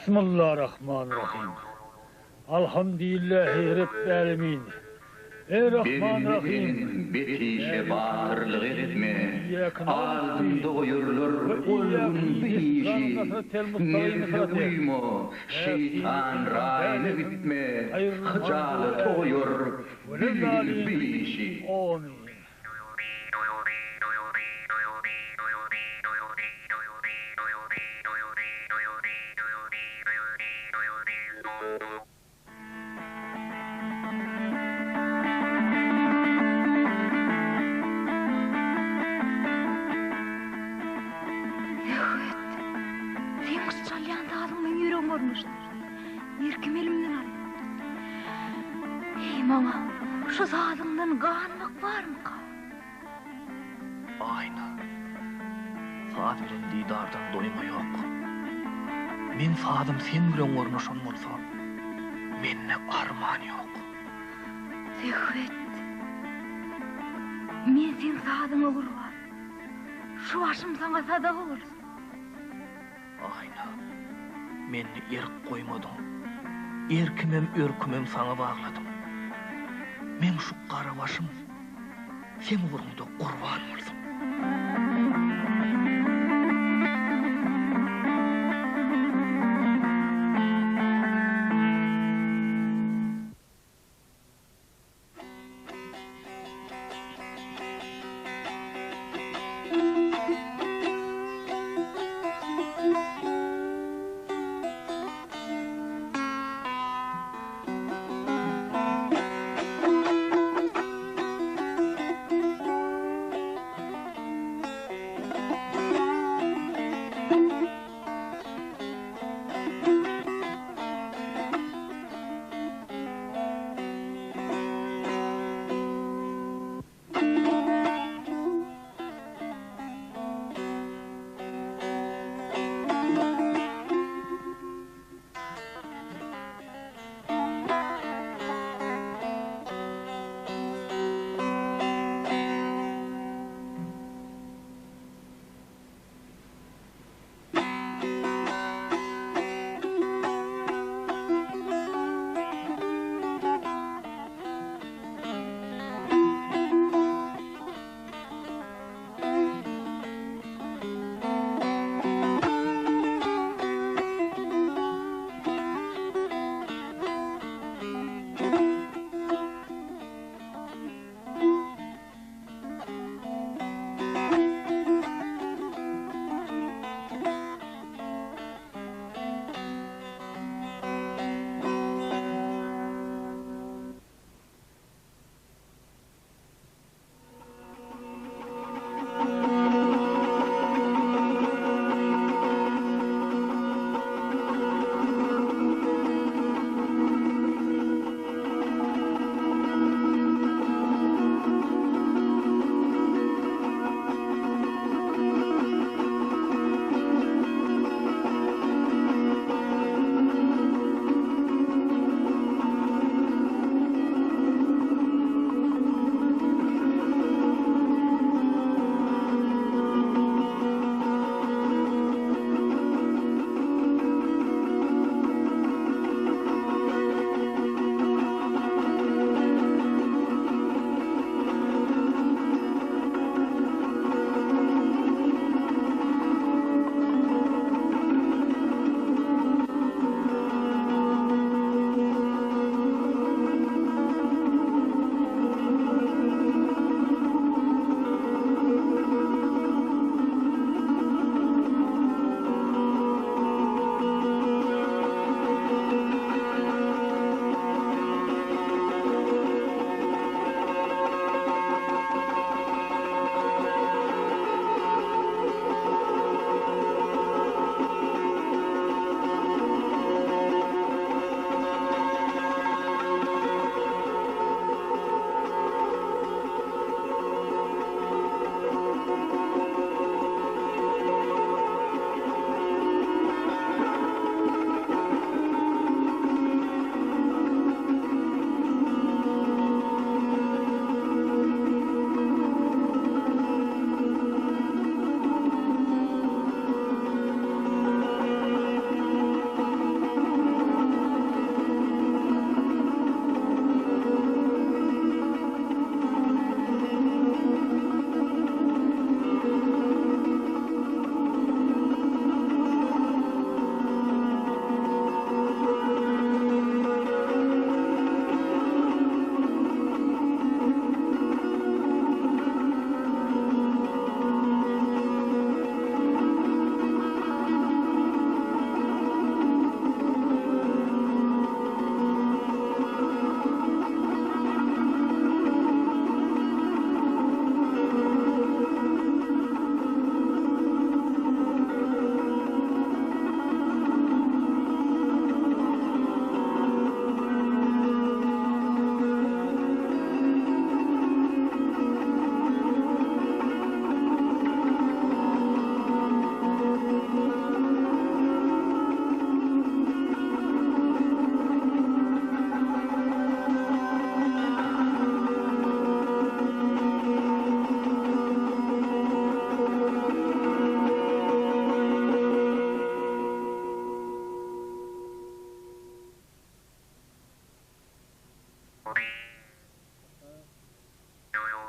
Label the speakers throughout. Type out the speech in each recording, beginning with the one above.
Speaker 1: Bismillah Rahim. Alhamdülillahi Rabbil Ey Rahman
Speaker 2: Berildi
Speaker 1: Rahim.
Speaker 2: sen bet işe batyrlyk etme, Aldyňda goýarlar ol gün bu işi. Nebse uýma, şeýtan raýyna gitme, Hyjalata goýar, bilgil bu işi.
Speaker 1: Amin.
Speaker 3: Söhbet, seň şu çalýan sazyň meň ýüregime ornaşdy. Erkim elimden aldy. Eý, maňa şu sazyňdan ganmak barmyka?
Speaker 4: Aýna, saz bilen didardan doýma ýok. Meň sazym seň ýüregiňe ornaşan bolsa, mende arman ýok.
Speaker 3: Söhbet, men seň sazyňa gurban. Şu başym saňa sadaga bolsun.
Speaker 4: Aýna, mende erk goýmadyň. Erkimem, örkümem saňa bagladym. Meň şu gara başym seň ugruňda gurban bolsun.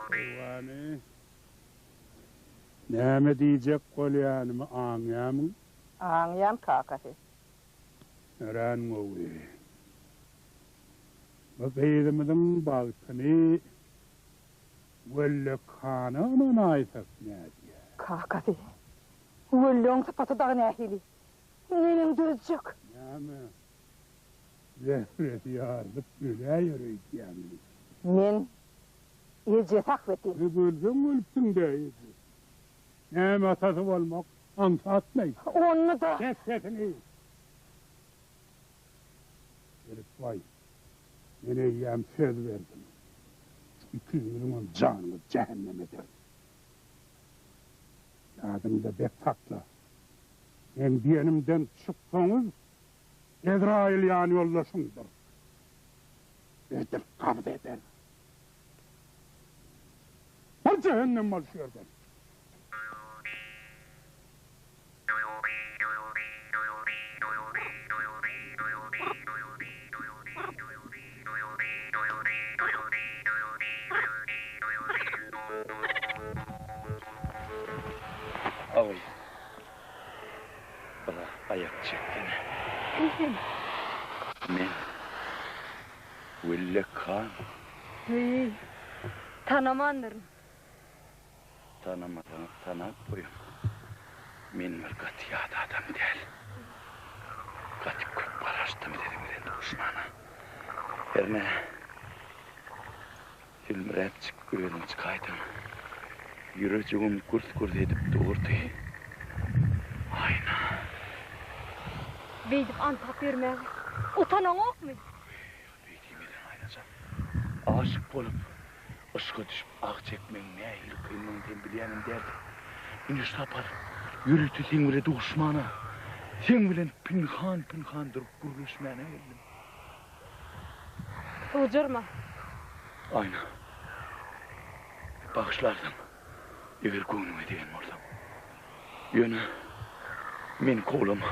Speaker 5: Keýwany, näme diýjek bolýanymy aňýamyň?
Speaker 6: Aňýan, kakasy.
Speaker 5: Örän gowy. Bu gyzymyzyň bagtyny Wellek hana ynanaýsak nädýä?
Speaker 6: Kakasy, Wellegiň sypaty dagy nähili? Neneň dözjek?
Speaker 5: Näme, zähresi ýarylyp öläýer öýdýäňmi?
Speaker 6: Men ejesi ahbetin.
Speaker 5: Ýa ölseň ölüpsiň-dä, eje. Näme atasy bolmak aňsatmy?
Speaker 6: Onda-da.
Speaker 5: Kes sesiňi! Gelip goý. Men eýýäm söz berdim. Şu ikiňiziňem janyňyzy jähennem ederin. Ýadyňda bek sakla. Meň diýenimden çyksaňyz, Ezraýyl ýanýoldaşyňdyr. Edil gabz eder. Bar jähennem bol şu ýerden!
Speaker 2: Ogul, biraz aýak çeksene.
Speaker 3: Kim sen?
Speaker 2: Men Wellek han.
Speaker 3: Heý, tanamandyryn.
Speaker 2: Tanamasaňyz tanap goýuň. Men bir gaty ýat adam däl. Gaty köp garaşdym siziň bilen duşmana. Hernä, sülmüräpjik özüň çykaýdyň. Ýürejigim gürs-gürs edip durdy. Aýna.
Speaker 3: Beýdip antap ýörmäge utanaňokmy?
Speaker 2: Beý diýmeden Aýnajan. Aşyk bolup, yşka düşüp ah çekmegiň nähili kyndygyny sen bilýänem dälsiň. Indi şu sapar ýörite seň bile duşmana, seň bilen pynhan-pynhan durup gürleşmäne geldim.
Speaker 3: Suwjarma.
Speaker 2: Aýna, bagyşlarsyň, eger göwnüňe degen bolsam. Ýöne meni kowlama.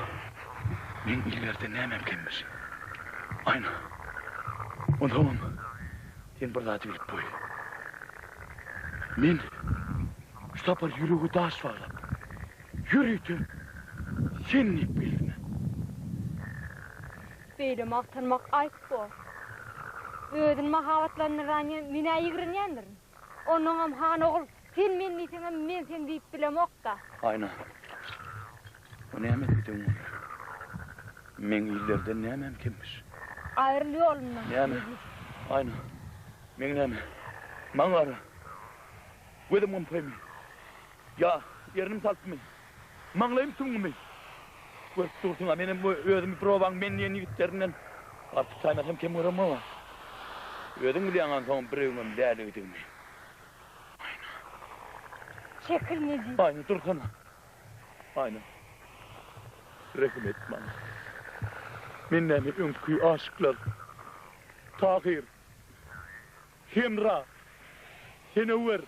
Speaker 2: Meň illerde nämäm kemmiş? Aýna, onsoňam sen bir zady bilip goý. Men şu sapar ýürege daş baglap, ýörite sen diýip geldim-ä.
Speaker 3: Beýle magtanmak aýyp bor. Özüni mahabatlandyrýan men-ä ýigrenýändirin. Onnoňam han ogul, sen men diýseňem, men sen diýip bilemok-da.
Speaker 2: Aýna, o näme diýdigiň bolýar? Meň illerden nämäm kemmiş?
Speaker 3: Aýryl ýolumdan,
Speaker 2: Näme? Aýna, meň näme? Maňa gara. Gözüm gympaýmy? Ýa ernim salpmy? Maňlaýym tüňňümi? Görüp dursuň-a, menem özümi bir obaň men diýen ýigitlerinden artyk saýmasam kem göremok-a. Özüň bilýäň onsoňam birewiňem läligidigimi. Aýna.
Speaker 3: Çekil Nejip.
Speaker 2: Aýna, dursana. Aýna. Rehim et maňa. Men näme öňki aşyklar Tahyr, Hemra, Senewwer,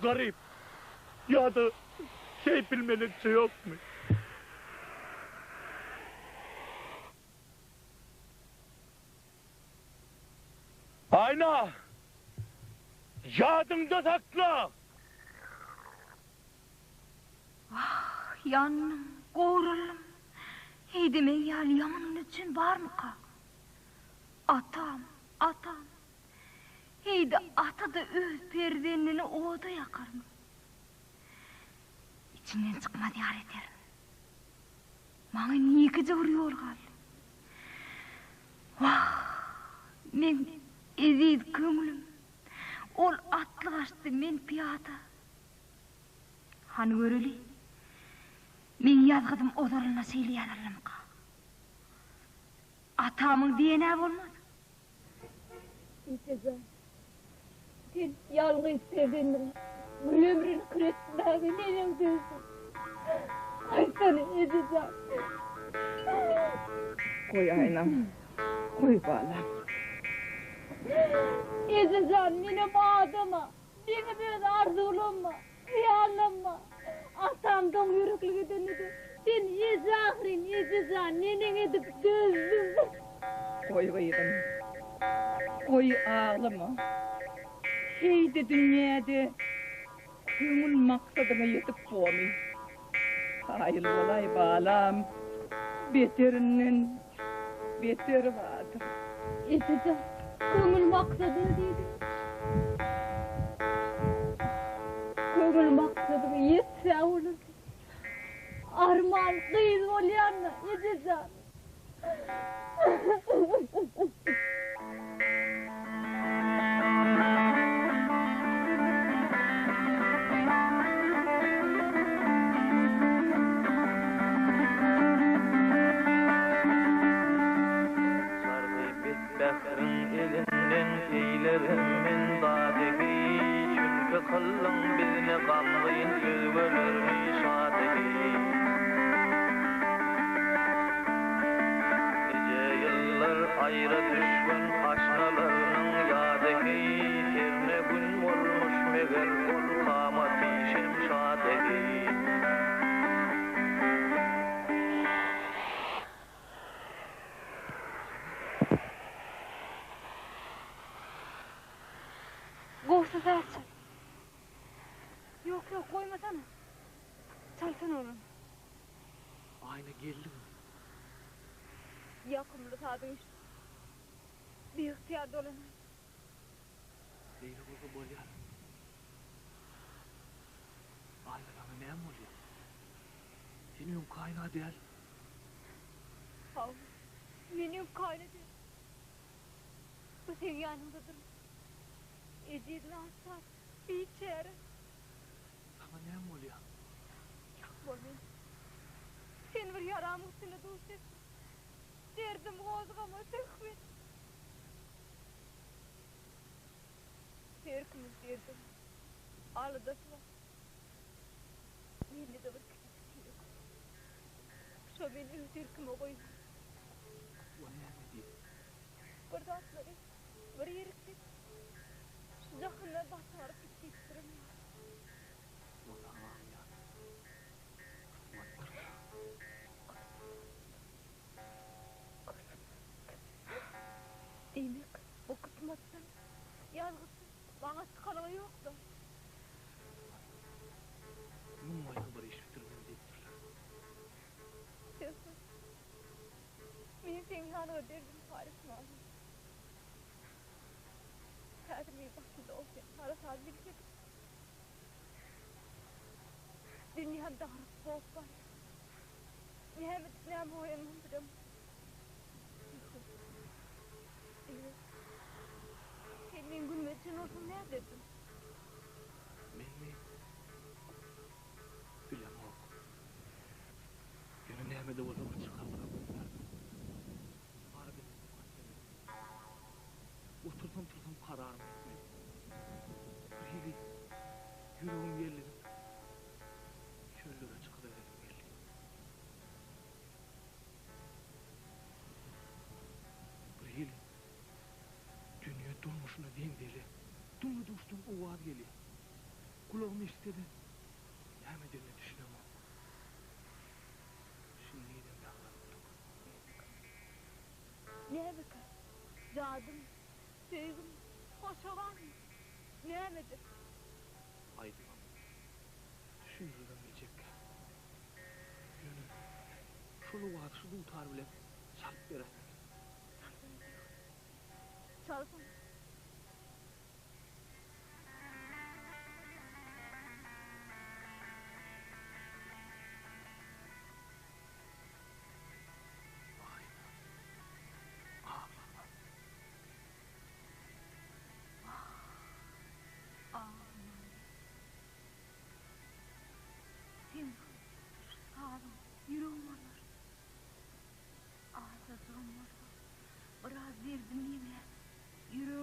Speaker 2: Garyp ýa-da Seýpil Melekçe ýokmy? Aýna! Ýadyňda sakla!
Speaker 3: Wah, ýandym, gowruldym. Heý-de meň ýaly ýaman güne düşen barmyka? Atam, atam. Heý-de ata-da öz perzendini oda ýakarmy? Içinden çykmaz ýaly ederin. Maňa indi ýekeje bir ýol galdy. Wah, meň eziz köňlüm. Ol atly gaçdy, men pyýada. Hany göreli, meň ýazgydym ozalynda şeýle ýazyldymyka? Atamyň diýen-ä bolmaz. Ejejan, sen ýalňyz perzendiň bir ömrüni kül etmäge neneň dözdüň? Aýtsana, ejejan.
Speaker 6: Goý, Aýnam, goý, balam.
Speaker 3: Ejejan, menem adam-a. Meňem öz arzuwlam bar, hyýallam bar. Atam doňýüreklik edende-de, sen eje ahyryn, eje jan, neneň edip dözdüň?
Speaker 6: Goý gyzym, goý aglama. Heý-de dünýäde köňül maksadyňa ýetip bormy? Kaýyl bolaý, balam, beterinden beteri bardyr.
Speaker 3: Ejejan, köňül maksadyna diýdiň. Köňül maksadyňa ýetse bolardy. Arman gyz bolýan-da, ejejan.
Speaker 2: Çarhy betbähriň elinden eýlerem men dady heý, Çünki kyldyň bizni gamgyn özgelerni şady heý. Nije ýyllar aýra düşgün aşnalarnyň ýady heý, Herne gün bolmuş meger ol kamaty şemşady heý.
Speaker 3: Gowsy saz çal. Ýok, ýok, goýmasana. Çalsana ony.
Speaker 4: Aýna geldiňmi?
Speaker 3: Ýakymly sazyň eşidip, biygtyýar dolanaýyn.
Speaker 4: Beýle bolsa bolýar. Aýna saňa näme bolýar? Sen öňki Aýna däl.
Speaker 3: Hawa, men öňki Aýna däl. Bu seň ýanyňda durmak. Ejiz naçar, biçäre.
Speaker 4: Saňa näme bolýar?
Speaker 3: Ýok bol men. Sen bir ýaramyň üstünde duş etme. Derdim gozgama söhbet. Her kimiň derdi bar. Aladasy bar. Mende-de bir kiçijik ýürek bar. Şo meni öz erkime goýman.
Speaker 4: O näme diýip?
Speaker 3: Bir zatlary bir ýerik diýip, şu jahanda basaryp git diýip duran ýaly.
Speaker 4: O saňa aňýan kysmatdyr.
Speaker 3: Kysmat. Kysmat. Diýmek, bu kysmatdan, ýazgytdan maňa çykalga ýok-da.
Speaker 4: Müň gaýgy bir iş bitirmez diýipdirler.
Speaker 3: Söhbet. Men seň ýanyňa derdim paýlaşmaga. Häzir meň başymda ol sen harasat bilsedim. Dünýäm daryp bolup barýar. Näme edip näme goýanymam bilemok. Söhbet. Eger sen meň günüme düşen bolsaň näderdiň?
Speaker 4: Menmi? Bilemok. Ýöne näme-de bolsa bir çykalga gözlärdim. Ara bilen mukaddemek. Otursam-tursam kararyma ýetmeli. Birhili ýüregim ýellenip, çöllere çykyberesim geldi. Birhili dünýe durmuşyna zenzele, dumly-duşdan owaz gelýär. Gulagym eşitse-de, nämedigine düşünemok. Şindizem ýaňlanyp dur.
Speaker 3: Nämekä? Jadymy, söýgimi, hoş owazmy? Nämedir?
Speaker 4: Aýdybam, düşündiribem biljekkä. Ýöne şol owazy şu dutar bilen çalyp beräýmeli.
Speaker 3: Çalsana Söýgi. Çalsana.
Speaker 4: Aýna, aglama.
Speaker 3: Wah, aglamaly. Seň şu sazyň ýüregim alar. Azajygam bolsa, biraz derdim ýeňlär. Ýüregim.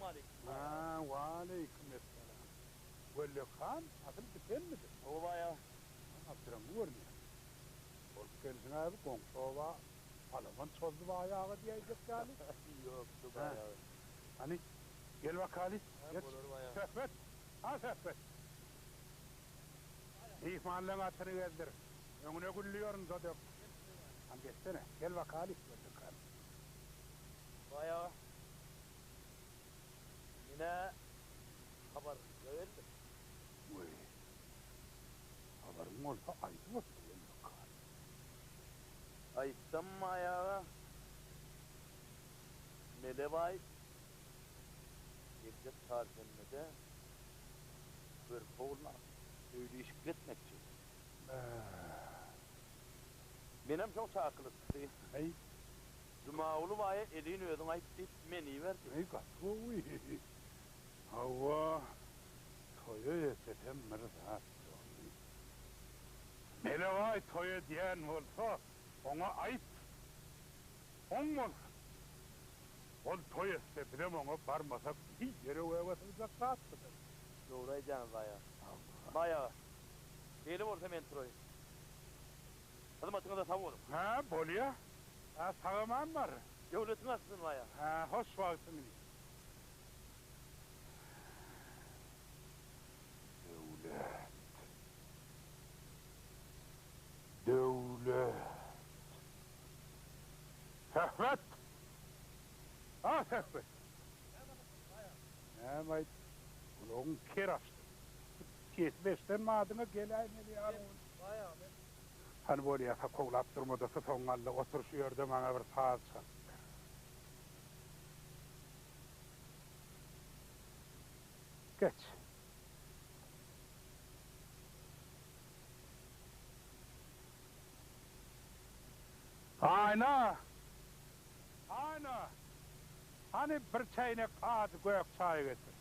Speaker 2: Essalawmaleýkim.
Speaker 5: Hä, waleýkim essalam. Wellek han, asyl bi senmidiň?
Speaker 2: Hawa baý aga.
Speaker 5: Abdyraňňy görünýäň. Bolup gelşiň-ä bi goňşy oba alaman çozdy baý aga diýäýjek ýaly.
Speaker 2: Ýok, şu baý aga.
Speaker 5: Hany, gel bakaly, geç.
Speaker 2: Bolar baý aga.
Speaker 5: Söhbet! Ha, Söhbet! Myhmanlaň atyny gezdir. Öňüne gülli ýorunja dök. Hany geçsene, gel bakaly, Wellek han.
Speaker 2: Baý aga. Men-ä habarlyja geldim.
Speaker 5: Weý. Habaryň bolsa aýdyp otur, Wellek han.
Speaker 2: Aýtsam, Baý aga, Mele baý geljek çarşenbede körpe ogluny alyp, öýli-işikli etmekçi. Menem şoň çakylykçysy.
Speaker 5: Heý.
Speaker 2: Jumaguly baýa elin özüň aýt diýip, meni iberdi.
Speaker 5: Heý, gaty gowy. Hawa, toýa etsesem bir zat boldy. Mele baý toý edýän bolsa, oňa aýt. Oň bolsun. Ol toý etse, bizem oňa barmasak, ýere göge sygjak zatmydyr?
Speaker 2: Dogry aýdýaňyz, baý aga. Baý aga, beýle bolsa men turaýyn. Hyzmatyňyza sag boluň.
Speaker 5: Hä, bolýa. Hä, sag-aman bar.
Speaker 2: Döwletiň açsyn, baý aga.
Speaker 5: Hä, hoş wagtyň inim. Döwlet. Döwlet. Söhbet! A, Söhbet! Näme-aýt, gulagyň ker açdy. Kesip eşden badyňa geläýmeli ýaly boldy. Hany bolýa, sakawlap durma-da, susagyňy al-da, otur şu ýerde maňa bir saz çalyp ber. Geç. Aýna! Aýna! Hany bir çäýnek ajy gök çaý getir.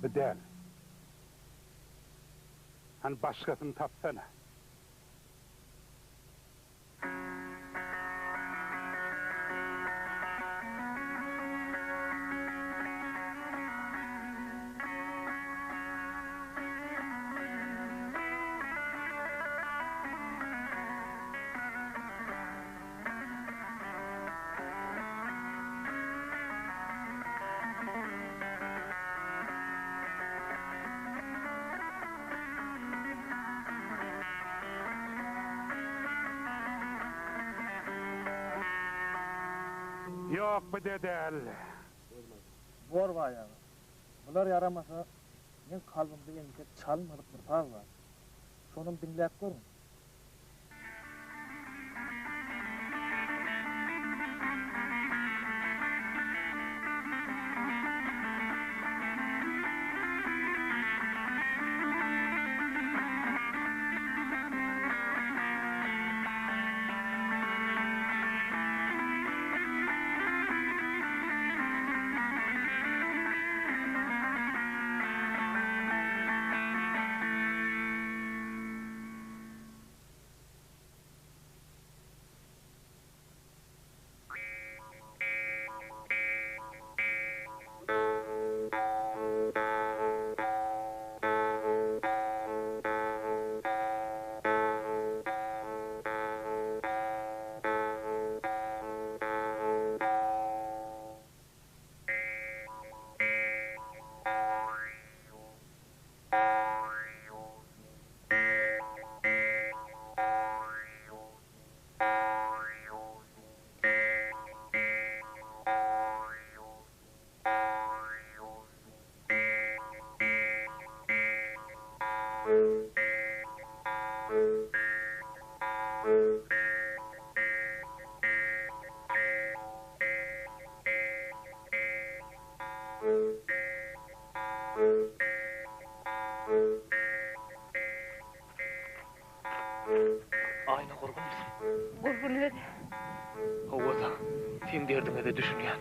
Speaker 5: Bu däl. Hany başgasyny tapsana. Ýok, bu-da däl.
Speaker 4: Bor baý aga. Bular ýaramasa, meň kalbymda entek çalynmadyk bir saz bar. Şonam diňläp görüň. Aýna gurgunmysyň?
Speaker 3: Gurgun özi.
Speaker 4: Hawa-da, seň derdiňe-de düşünýän.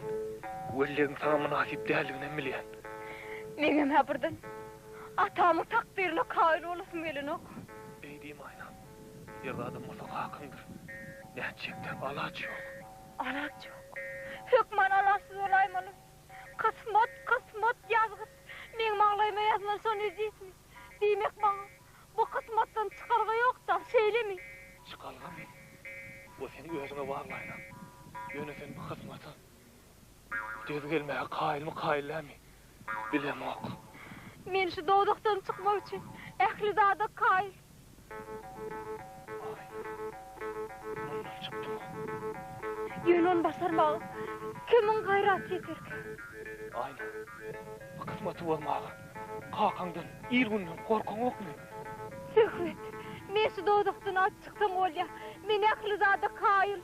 Speaker 4: Wellegiň saňa mynasyp däldiginem bilýän.
Speaker 3: Meňem-hä birden atamyň takdyryna kaýyl bolasym gelenok.
Speaker 4: Beý diýme, Aýna. Her zadam bolsa kakaňdyr. Nätjekdä, alaç ýok.
Speaker 3: Alaç ýok. Hökman alaçsyz bolaýmaly. Kysmat, kysmat, ýazgyt. Meň maňlaýyma ýazylan şon ejizmi? Diýmek maňa bu kysmatdan çykalga ýok-da, şeýlemi?
Speaker 4: Çykalgamy? O seň özüňe bagly Aýna. Ýöne sen bu kysmata döz gelmäge kaýylmy, kaýyl dälmi, bilemok.
Speaker 3: Men şu dowzahdan çykmak üçin ähli zada kaýyl.
Speaker 4: Aýna, mundan çykdyň-a.
Speaker 3: Ýöne ony başarmaga kimiň gaýraty ýeterkä?
Speaker 4: Aýna, bu kysmaty bozmaga kakaňdan, il-günden gorkaňokmy?
Speaker 3: Söhbet, men şu dowzahdan alyp çyksaň bolýa. Men ähli zada kaýyl.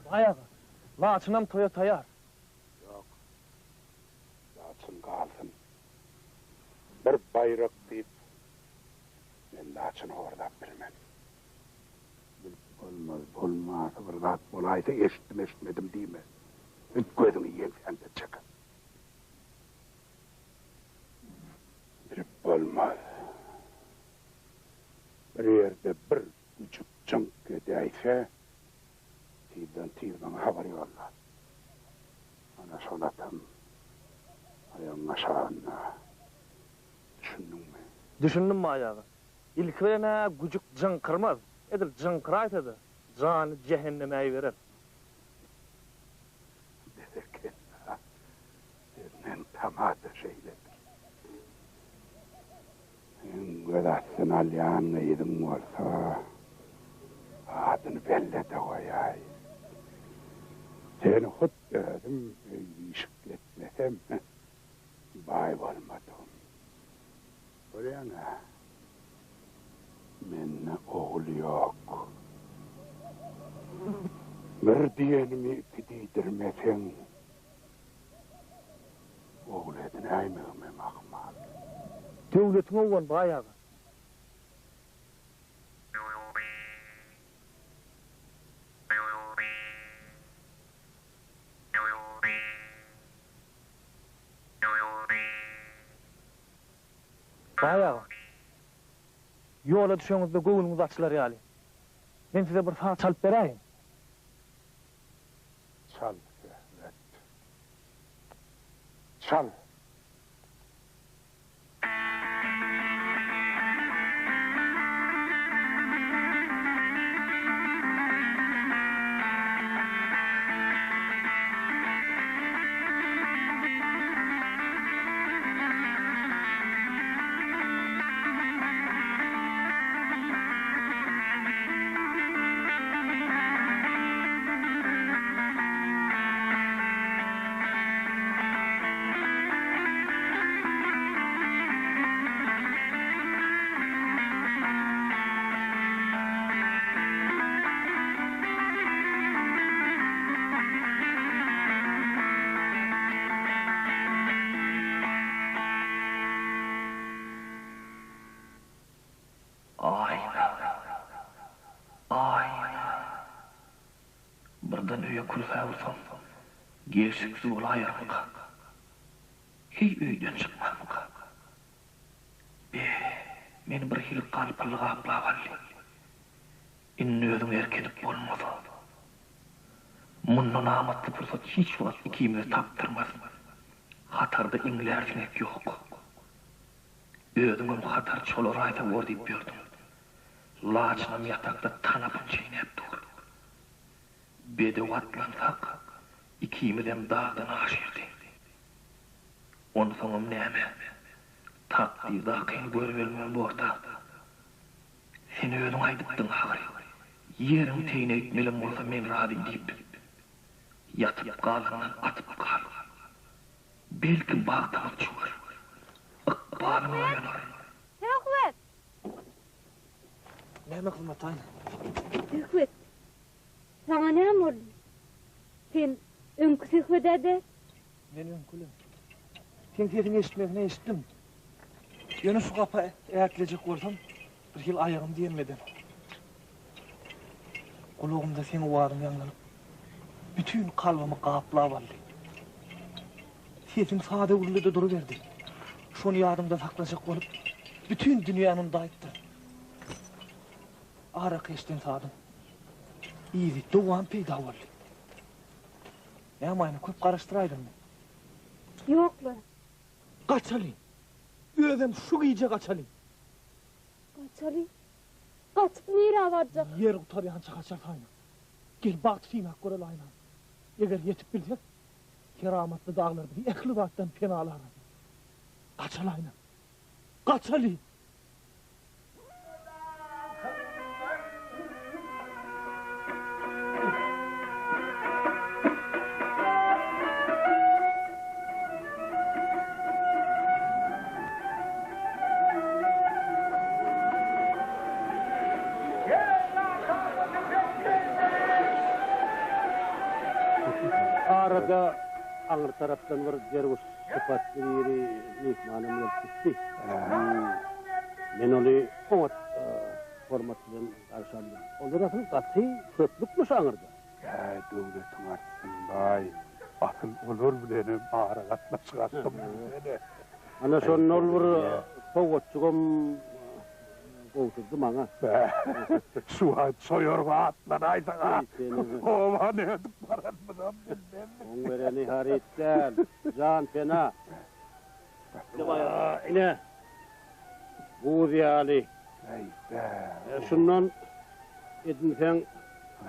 Speaker 4: Baý aga, Laçynam toýa taýar.
Speaker 5: Ýok. Laçyn galsyn. Bir baýrak diýip, men Laçyny horlap bilmen. Bilip bolmaz, bolmasa bir zat bolaýsa eşitdim-eşitmedim diýme. Men gözüňi ýeňsäňden çekerin. Bilip bolmaz. Bir ýerde bir güjük jyňk edäýse, Tizden-tiz maňa habar ýolla. Ana şol atam aýagyň aşagynda. Düşündiňmi?
Speaker 4: Düşündim baý aga. Ilki bilen-ä güjük jyňkyrmaz. Edil jyňkyraýsa-da, jany jähenneme iberer.
Speaker 5: Berekella. Senden tama-da şeýledir. Seň göz astyna alýan gyzyň bolsa, adyny belle-de goýaý. Seni hut özüm öý-işikli etmesem, baý bolmadygym. Görýäň-ä, mende ogul ýok. Bir diýenimi iki diýdirmeseň, Ogul edinäýmegim hem ahmal.
Speaker 4: Döwletiň owgan baý aga. Baý aga. Ýola düşeňizde göwnüňiz açylar ýaly. Men size bir saz çalyp beräýin.
Speaker 5: Çal, Söhbet. Çal!
Speaker 4: Aýna. Aýna. Birden öýe külfä ursam, gelşiksiz bolaýarmyka? Heý, öýden çykmamyka? Be, meni bir hili galpyldy gaplap aldy. Indi özüňe erk edip bolmaz-a. Mundan amatly pursat hiç wagt ikimize tapdyrmaz. Hatarda iňlär siňek ýok. Özüňem hatar çolaraýsa bor diýip ýördüň. Laçynam ýatakda tanapyny çeýnäp dur. Bedew atlansak, ikimizem dagdan aşyrdy. Onsoňam näme, takdyrdakyny görübilmän bor-da. Sen özüň aýdypdyň ahyry, ýeriň teýine gitmelem bolsa men razy diýip. Ýatyp galandan atyp gal. Belki bagtyňyz çüwer, ykbalyň oýanar.
Speaker 3: Söhbet!
Speaker 4: Näme hyzmat aýna?
Speaker 3: Söhbet, saňa näme boldy? Sen öňki Söhbed-ä däl.
Speaker 4: Men öňküle. Seň sesiňi eşitmesine eşitdim. Ýöne şu gapa ätlejek bolsam, bir hili aýagym diýenmeden. Gulagymda seň owazyň ýaňlanyp, bütin kalbymy gaplap aldy. Sesiň sada öwrüldi-de duruberdi. Şony ýadymda saklajak bolup, bütin dünýäni undaýypdyryn. Araky eşden sazyň yzy, dowamy peýda boldy. Näme Aýna, köp garaşdyraýdymmy?
Speaker 3: Ýok-la.
Speaker 4: Gaçalyň! Özem şu gije gaçalyň!
Speaker 3: Gaçalyň? Gaçyp nirä barjak?
Speaker 4: Ýer gutarýança gaçarys Aýna. Gel, bagty synap göreli Aýna. Eger ýetip bilsek, keramatly daglar bizi ähli zatdan penalar. Gaçaly Aýna. Gaçaly!
Speaker 7: Arada aňry tarapdan bir derwüş sypatly biri myhmanam gelip gitdi. Men ony oňat hormat bilen garşy aldym. Olar asyl gaty köplükmiş aňyrda.
Speaker 5: Bäý, döwletiň artsyn, baý. Asyl olar bilenem aragatnaşyk atdym diýsene.
Speaker 7: Ana şonda ol bir sowgatjygam gowşurdy maňa.
Speaker 5: Bä, şu wagt şo ýorga atlanaýsak-a, oba nädip baranymyzam bilmezdik.
Speaker 7: Oň bereni haryt däl, jan pena. Ine, buz ýaly. Şundan edinseň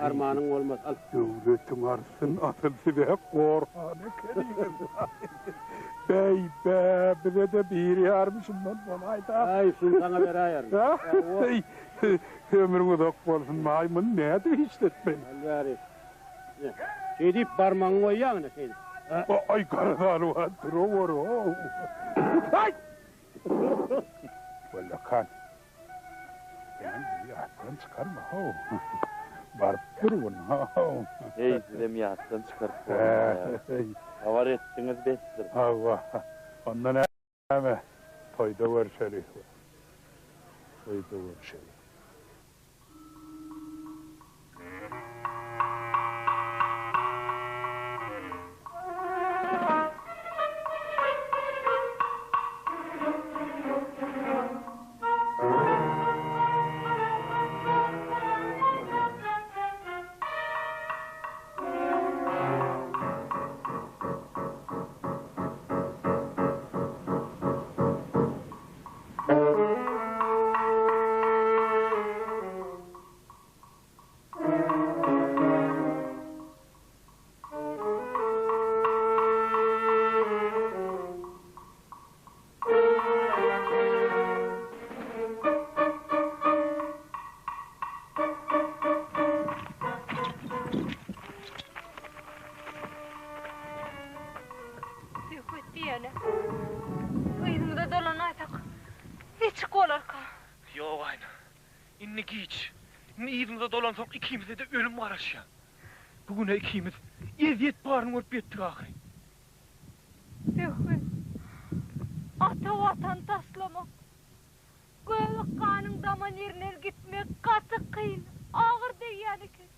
Speaker 7: armanyň bolmaz. Al.
Speaker 5: Döwletiň artsyn, asyl siz-ä gorhan ekeniňiz. Bäý-bä, bize-de bir ýarym şundan bolaýsa.
Speaker 7: Äý, şuny saňa beräýerin.
Speaker 5: Ömrüň uzak bolsun, maý, muny nädip işletmeli?
Speaker 7: Al bäri. Ine, şeýdip barmagyňy goýýaň, ine, şeýdip.
Speaker 5: Aý, Garazalwan, duraweri-ow. Aý! Wallaka, senem bizi ýatdan çykarma, how. Baryp dur gün, how.
Speaker 2: Heý, sizem ýatdan çykaryp bolmaýar. Habar etdiňiz besdir.
Speaker 5: Hawa, onda näme, toýda görşeli. Toýda görşeli.
Speaker 3: Söhbet diýene. Yzymyza dolanaýsak, niçik bolarka?
Speaker 4: Ýok, Aýna. Indi giç. Indi yzymyza dolansak ikimize-de ölüm garaşýar. Bu güne ikimiz ezýet baryny görüp ýetdik ahyry.
Speaker 3: Söhbet, ata Watany taşlamak, göbek ganyň daman ýerinden gitmek gaty kyn, agyr degýän eken.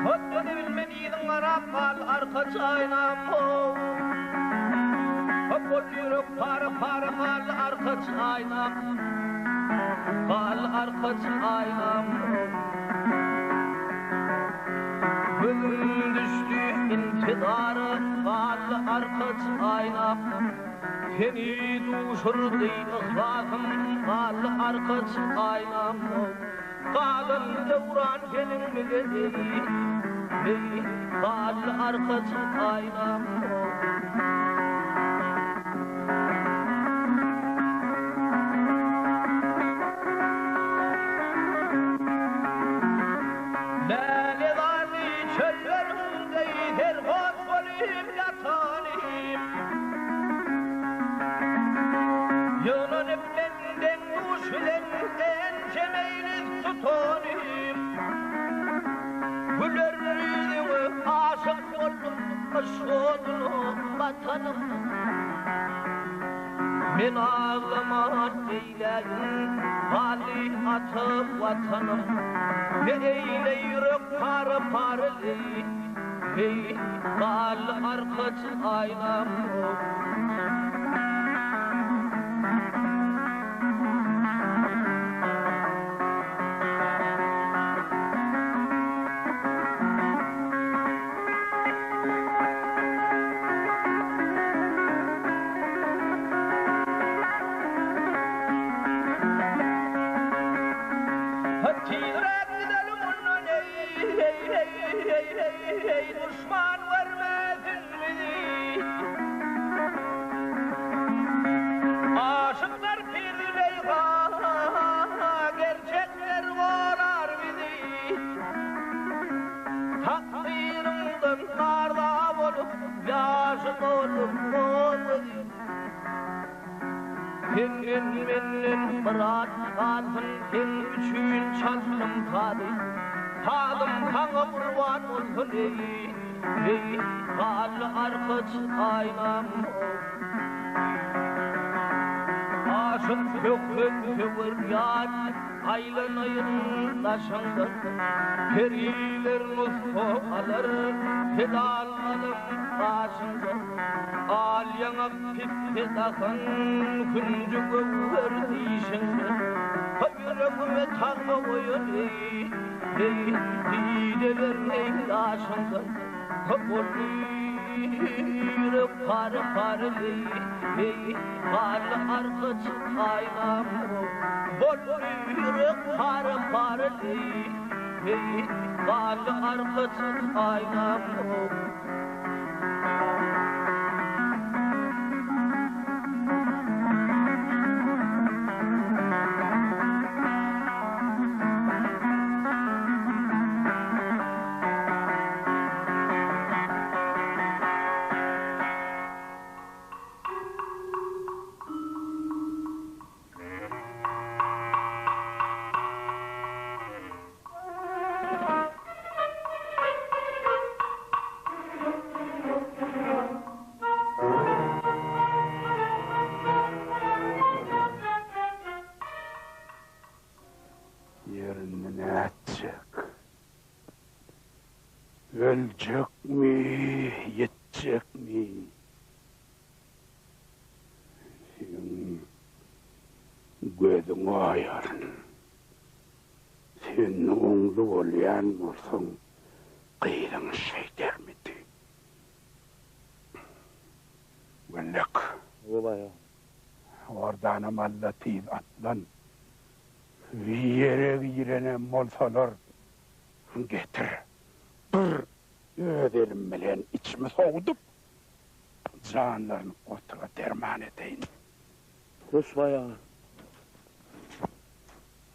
Speaker 8: Hotdan bilmen yzyň garap gal arka çaýnam how. Hop boldy ýürek para para galdy arka çaýnam. Galdy arka çaýnam how. Gözüm düşdi intizara galdy arka çaýnam. Seni duşurdy yhlasym galdy arka çaýnam how. Galan döwran seniň bize deý, deý, Galdy arkaçyň aýnam. Lälezarly çölleriň. tutanym. Güler ýüzüňe aşyk boldum, yşk oduna batanym. Men aglaman neýläýin, galdy ata Watanym. Ne eýle ýürek para-para leý, leý, galdy arkaç aýnam. Tizräk gideli mundan eý duşman görmesin bizi. Aşyklar pir Züleýha gerçekler gorar bizi. Takdyryňdan arza bolup, ýaşy dolup gözüm. Senden menden myrat galsyn, seň üçin çaldym sazy. Sazym saňa gurban bolsun eý, eý, garly arkaç aýnam. Aşyk söhbet söwer ýar. Aýlanaýyn daşyňdan, Periler nusga alar, Helal galam gaşyňdan. Al ýaňak pisse dahan, Hünji göwher dişiňden. Ýüregime tagma goýan eý, Eý, dideler eý daşyňdan. Boldy ýürek pare-pare eý, eý, Garly arkaç aýnam. Boldy ýürek pare-pare eý, eý, Garly arkaç aýnam.
Speaker 5: Ýerinde nätjek? Öljekmi, ýetjekmi? Seň gözüňi oýaryn. Sen oňly bolýan bolsaň, gyzyň şeýdermidi? Wellek. Ordanam alla tiz atlan. Ýere girenem bolsalar, getir. Bir öz elim bilen içimi sowudyp, janlaryny otura derman edeýin.
Speaker 2: Hoş baý aga.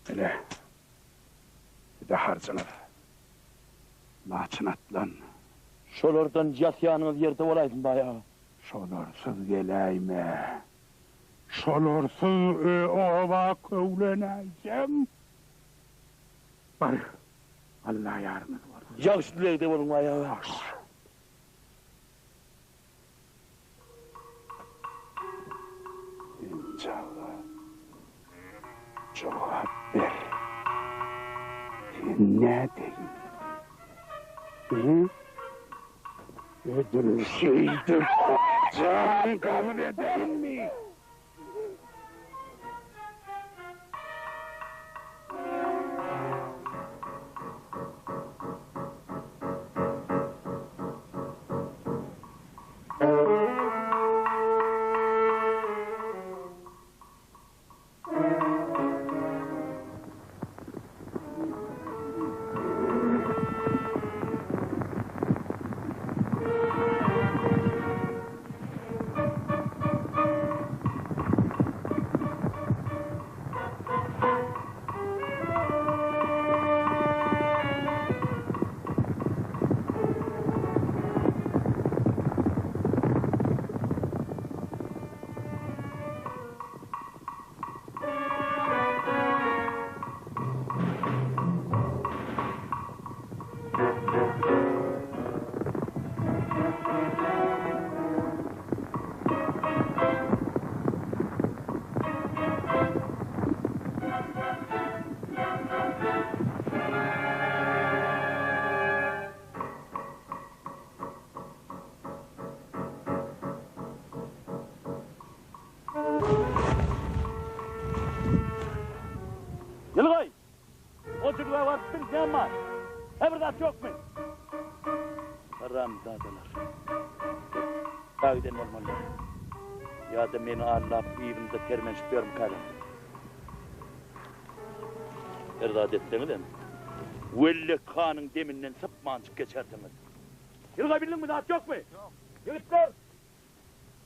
Speaker 5: Ine, size harjyňyz. Laçyn atlan.
Speaker 2: Şolardan ýatýanyňyz ýerde bolaýsyn, baý aga.
Speaker 5: Şolarsyz geläýme. Şolarsyz oba köwlenäýseň. Bar, Alla ýaryňyz bolsun.
Speaker 2: Ýagşy dilegde boluň, baý aga.
Speaker 5: Ýagşy. Sen çaga jogap ber. Sen nädeýin? Hä? Edil şeýdip janyňy gabyl edeýinmi?
Speaker 2: Köpçülige barypdyň, näme bar? Hä bir zat ýokmy? Haramzadalar. Ýa giden bolmalylar. Ýa-da meni aldap yzymda sermenşip ýörmükäler. Her zat etseňizem, Wellek hanyň deminden sypmanjyk geçersiňiz. Ýylga bildiňmi, zat ýokmy? Ýok. Ýigitler,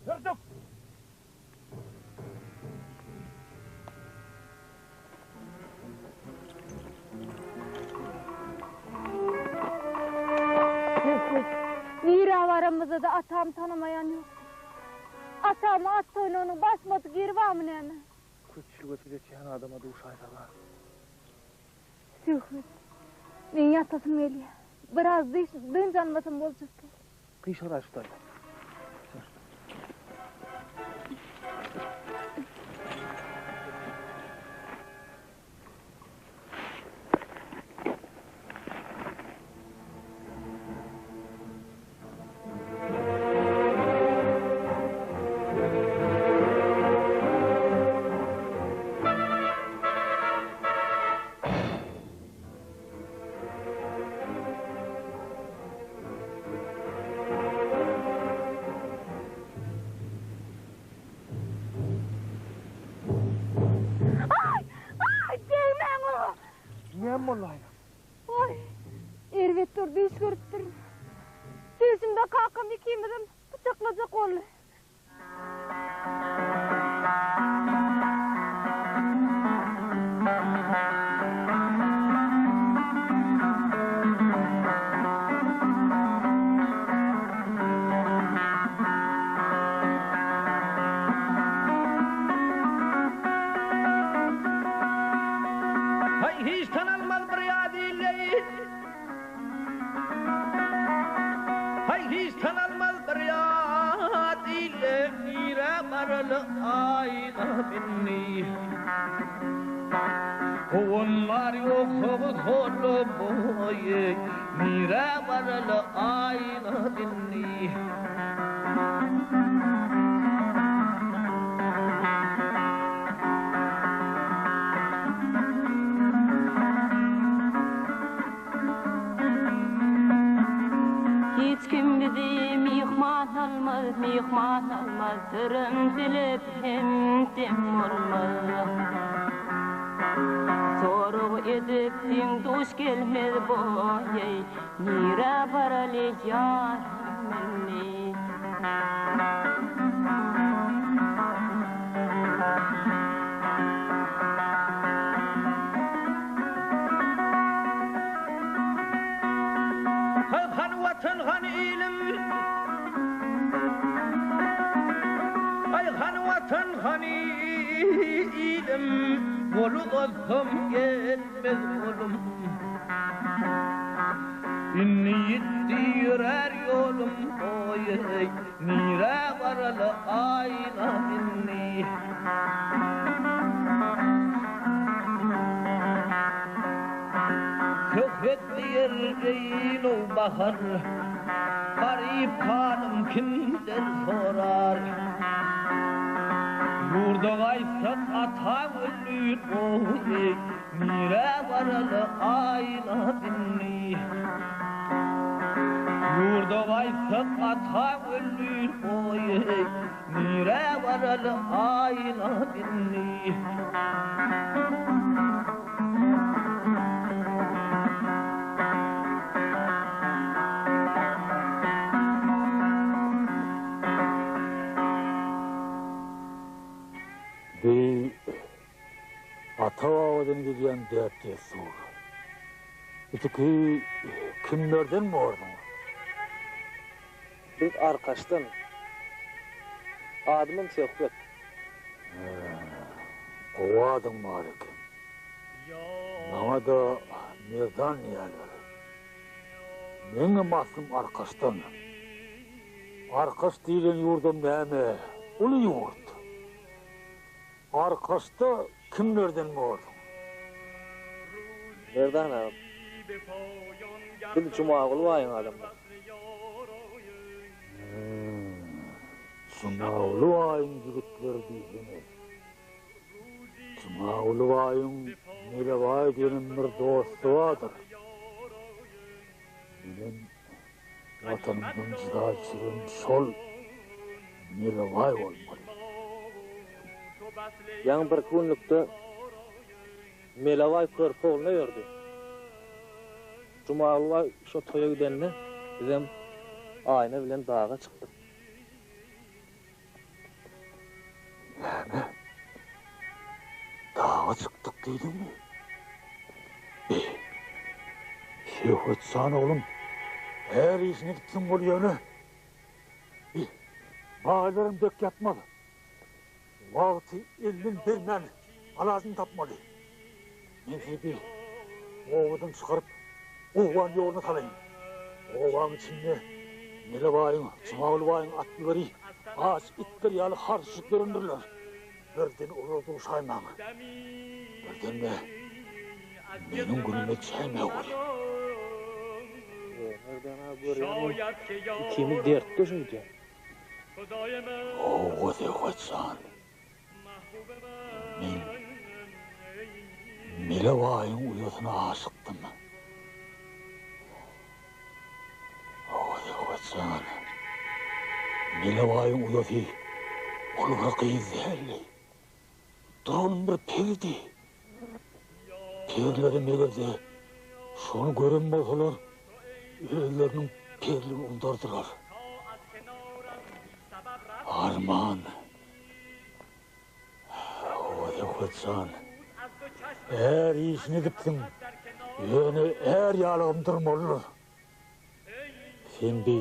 Speaker 2: sürdük!
Speaker 3: Söhbet, Nirä baramyzda-da atamy tanamaýan ýokdur. Atamy at toýnagynyň basmadyk ýeri barmy näme?
Speaker 4: Köpçülige söz etýän adama duşaýsaga.
Speaker 3: Söhbet, Meň ýatasym gelýär. Biraz dynç almasam boljak däl.
Speaker 4: Gyşaraý şu taýda.
Speaker 3: Aý! Aý! Degmäň oňa!
Speaker 4: Näme boldy aýna?
Speaker 3: Oý! Erbet bir düýş görüpdirin. Düýşümde kakam ikimizem pyçaklajak boldy.
Speaker 8: Haý, hiç tanalmaz bir ýa diýleýin. Haý, hiç tanalmaz bir ýat ile, Nirä baraly aýna indi. Howanlar ýoksa bu sola boýy, Nirä baraly aýna indi.
Speaker 9: Hiç kim bizi myhman almaz, myhman almaz, Syrym dilip hemdem bolmaz. Sorag edip deň-duş gelmez boýy, Nirä baraly ýarym indi.
Speaker 8: Hany Watan, hany ilim? Aý, hany Watan, hany ilim? Gol uzatsam gelmez golum. Indi ýitdi ýörär ýolum, oý-eý, Nirä baraly aýna indi? Söhbet diýer eý nowbahar, Garyp halym kimden sorar? Ýurda gaýtsak ataň öldi, oý-eý, Nirä baraly aýna indi? Ýurda gaýtsak ataň öldi, oý-eý, Nirä baraly aýna indi?
Speaker 1: Bi ata-babadan gelýän däp-dessur. Itiki kimlerden borduňyz?
Speaker 4: Biz Arkaçdan. Adymam Söhbet.
Speaker 1: Hä, gowy adyň bar eken. Maňa-da Merdan diýýärler. Meňem aslym Arkaçdan. Arkaç diýlen ýurdam näme, uly ýurt. Arkaçda kimlerden borduň?
Speaker 4: Merdan agam, biz Jumaguly baýyň adamlary.
Speaker 1: Hä, Jumaguly baýyň ýigitleri diýsene. Jumaguly baýyň. Melebaý diýenem bir dosty bardyr. Menem Watanymdan jyda düşüren şol Melebaý bolmaly.
Speaker 10: Ýaňy birki günlükde Melebaý körpe ogluna berdi. Jumaguly baý şo toýa gidende bizem Aýna bilen daga çykdyk.
Speaker 1: Näme? Daga çykdyk diýdiňmi? Be, Söhbet jan oglum, her işini edipsiň bol ýöne. Bi, baýlaram dek ýatmaz. Wagty elden bermän alajyny tapmaly. Men sizi bi obadan çykaryp, Owgan ýoluna salaýyn. Obaň içinde Mele baýyň, Jumaguly baýyň atlylary aç itler ýaly harşyp ýörendirler. Birden olara duşaýmaň. Birden-de meniň günüme çäýmäge bol.
Speaker 10: Merdan aga görýäňmi, ikimiz dertde şeýdýän.
Speaker 1: Hawa, Söhbet jan. Men Mele baýyň uýasyna aşykdym. Hawa, Söhbet jan. Mele baýyň uýasy ol bir gyz däldi. Duran bir peridi. Perilerem eger-de şony gören bolsalar, özleriniň periligini undardylar. Arman. Hawa, Söhbet jan. Är işini edipsiň. Ýöne är ýalygam durmalydyr. Sen bi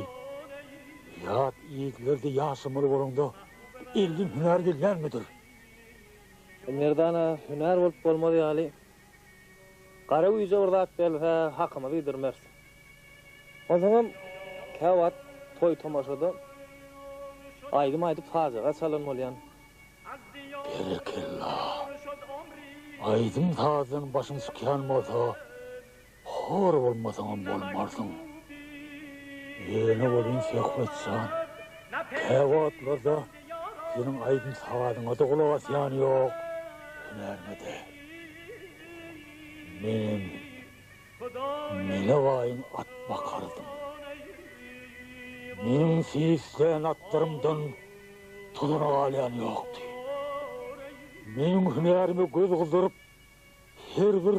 Speaker 1: ýat illerde ýaşamaly bolaňda elden hünär gelýänmidir?
Speaker 10: Merdana hünär bolup bolmaz ýaly, gara güýje bir zat berilse hakymyzy gidirmeris. Onsoňam käwagt toý-tomaşada aýdym aýdyp sajaga çalan bolýan.
Speaker 1: Berekella. Aýdym-sazdan başyň çykýan bolsa, Hor bolmasaňam bolmarsyň. Ýöne welin Söhbet jan, käwagtlarda seniň aýdym-sazyňa-da gulak asýan ýok, hünäriňe-de. Menem Mele baýyň at bakardym. Meniň seýislän atlarymdan tozana galýan ýokdy. Meniň hünärime göz gyzdyryp, Her bir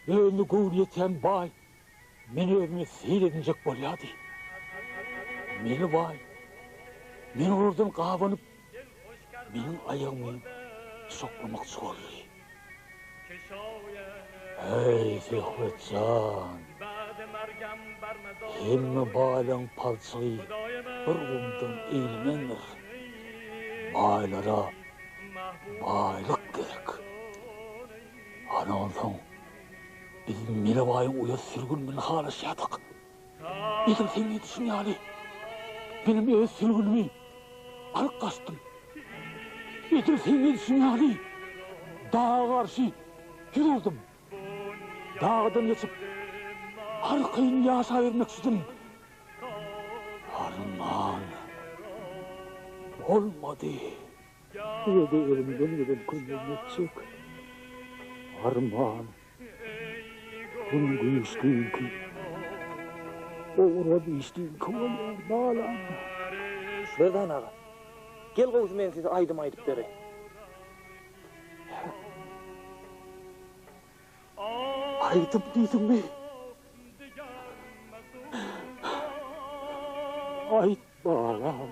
Speaker 1: özüne göwni ýetýän baý meni özüne seýil edinjek bolýardy. Meli baý meni olardan gabanyp, meniň aýagymy duşaklamakçy boldy. Eý, Söhbet jan, hemme baýlaryň palçygy bir gumdan eýlenendir. Baýlara Baýlyk gerek. Ana onsoň biz Mele baýyň uýasy Sülgün bilen halaşýardyk. Edil seň edişiň ýaly, menem öz Sülgünimi alyp gaçdym. Edil seň edişiň ýaly, daga garşy ýüz urdum. Dagdan geçip, arkaýyn ýaşabermekçidim. Arman, bolmady. Size-de elimden gelen kömegimi etjek. Arman, gün güýçliňki, ogra dişliňki bolýar, balam.
Speaker 10: Merdan aga, gel gowusy men size aýdym aýdyp bereýin.
Speaker 1: Aýdym diýdiňmi? Aýt balam.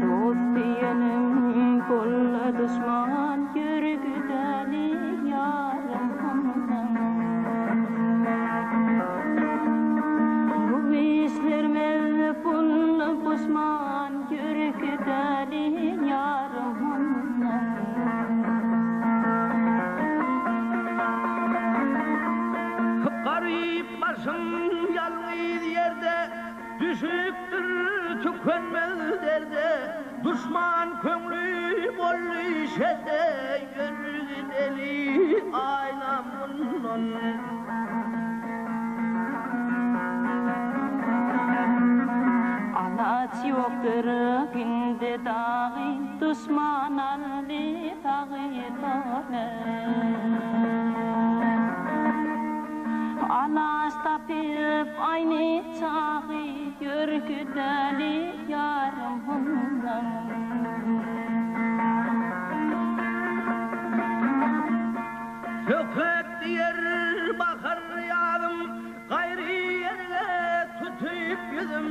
Speaker 9: Dost diýenim boldy duşman, Ýör gideli ýarym hondan. Bu işlerimiz boldy puşman, Ýör gideli ýarym hondan.
Speaker 8: Garyp başym ýalňyz ýerde, Düşüpdir tükenmez derde. Duşman köňli boldy şede, Ýör gideli Aýna mundan.
Speaker 9: Alaç ýokdur indi dagy, Duşman aldy dagy tole. Alaç tapyp aýny çagy, Ýör gideli ýarym mundan.
Speaker 8: Söhbet diýer bahar ýazym, Gaýry ýerge tutup ýüzüm,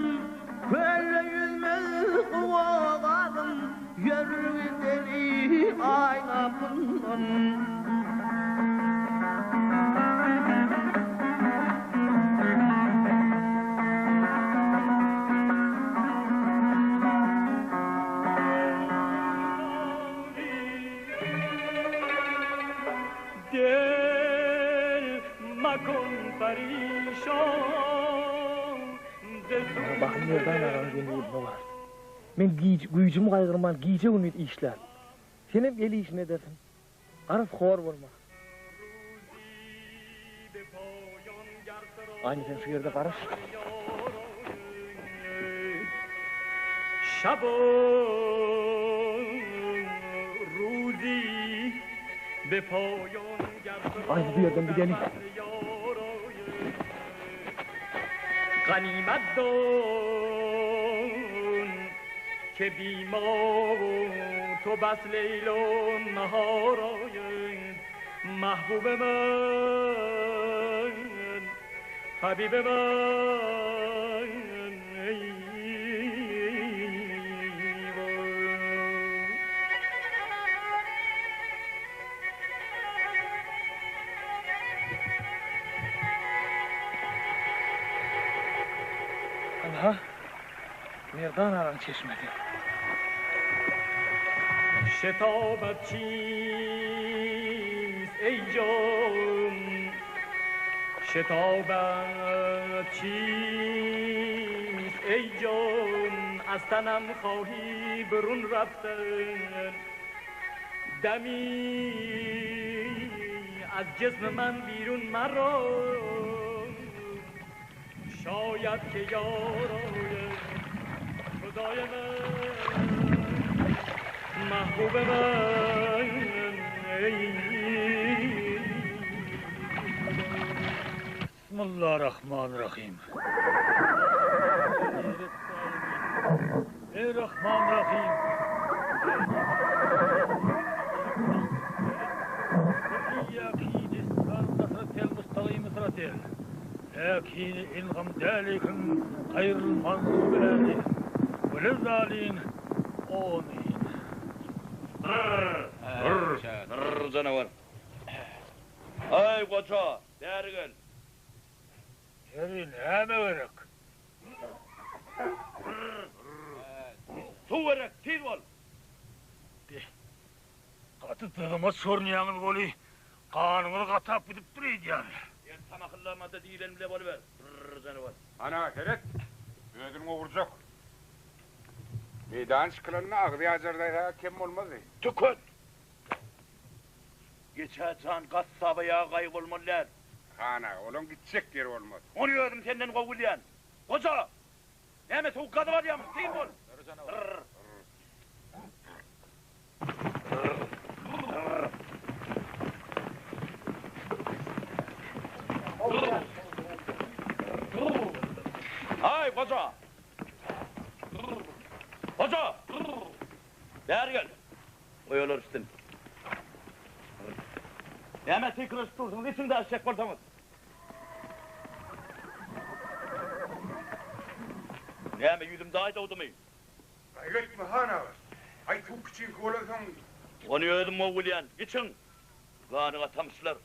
Speaker 8: Kölde ýüzmez guwa gazym, Ýör gideli aýna mundan.
Speaker 11: Del makon parişan
Speaker 10: Maňa bahym Merdan agaň diýen ýurduna bar. Men güýjümi gaýgyrman gije-gündiz işlärin. Senem el işini edersiň. Garaz hor bolmarys. Aýna sen şu ýerde garaş. Aýna bu ýerden gideli.
Speaker 11: Mahbube men, habibe men, eý
Speaker 10: Ynha, Merdan agaň çeşmesi.
Speaker 11: Şetabat çist eý jan, Şetabat çist eý jan, Az tanam hahi burun raftan, Dami az jism man birun maro, Şaýat ki ýar oýun Hudaýa men Mahbube men eý.
Speaker 1: Bismillarahmanrahim. Ey Rahman Rahim. Läkin engamda aleýhim gaýryl magzuby aleýhim welezalin Amin.
Speaker 2: Brrr janawar. Aý goja, bäri gel.
Speaker 1: Ýeri näme gerek?
Speaker 2: Brrr. Suw gerek, tiz bol.
Speaker 1: Be, gaty dyzyma çorunýaňyz weli, Ganyňyz gatap gidipdir öýdýän.
Speaker 2: Sen tamahyllama-da diýlen bile boluber, brrr janawar.
Speaker 5: Ana, seret, özüniň ogurjak. Meýdana çykylanda agzy ýajardaýsa kem bolmazdy.
Speaker 2: Tüket! Geçä jan gassaba ýa gaýgy bolmaly däl.
Speaker 5: Hana, olaň gitjek ýeri bolmaz.
Speaker 2: Ony özüm senden gowy bilýän. Goja! Näme sowuk gazyp alýarmyş, tiz bol! Brrr. Aý, goja! Goja! Bäri gel! Goý olar içsin. Näme tykyryşyp dursuňyz, içiň-de eşek bolsaňyz! Näme, ýüzümde aý dogdumy?
Speaker 5: Gaýgy etme, han aga. Aý suw kiçiňki bolansoň.
Speaker 2: Ony özüm gowy bilýän. Içiň! Ganyňa tamçylar.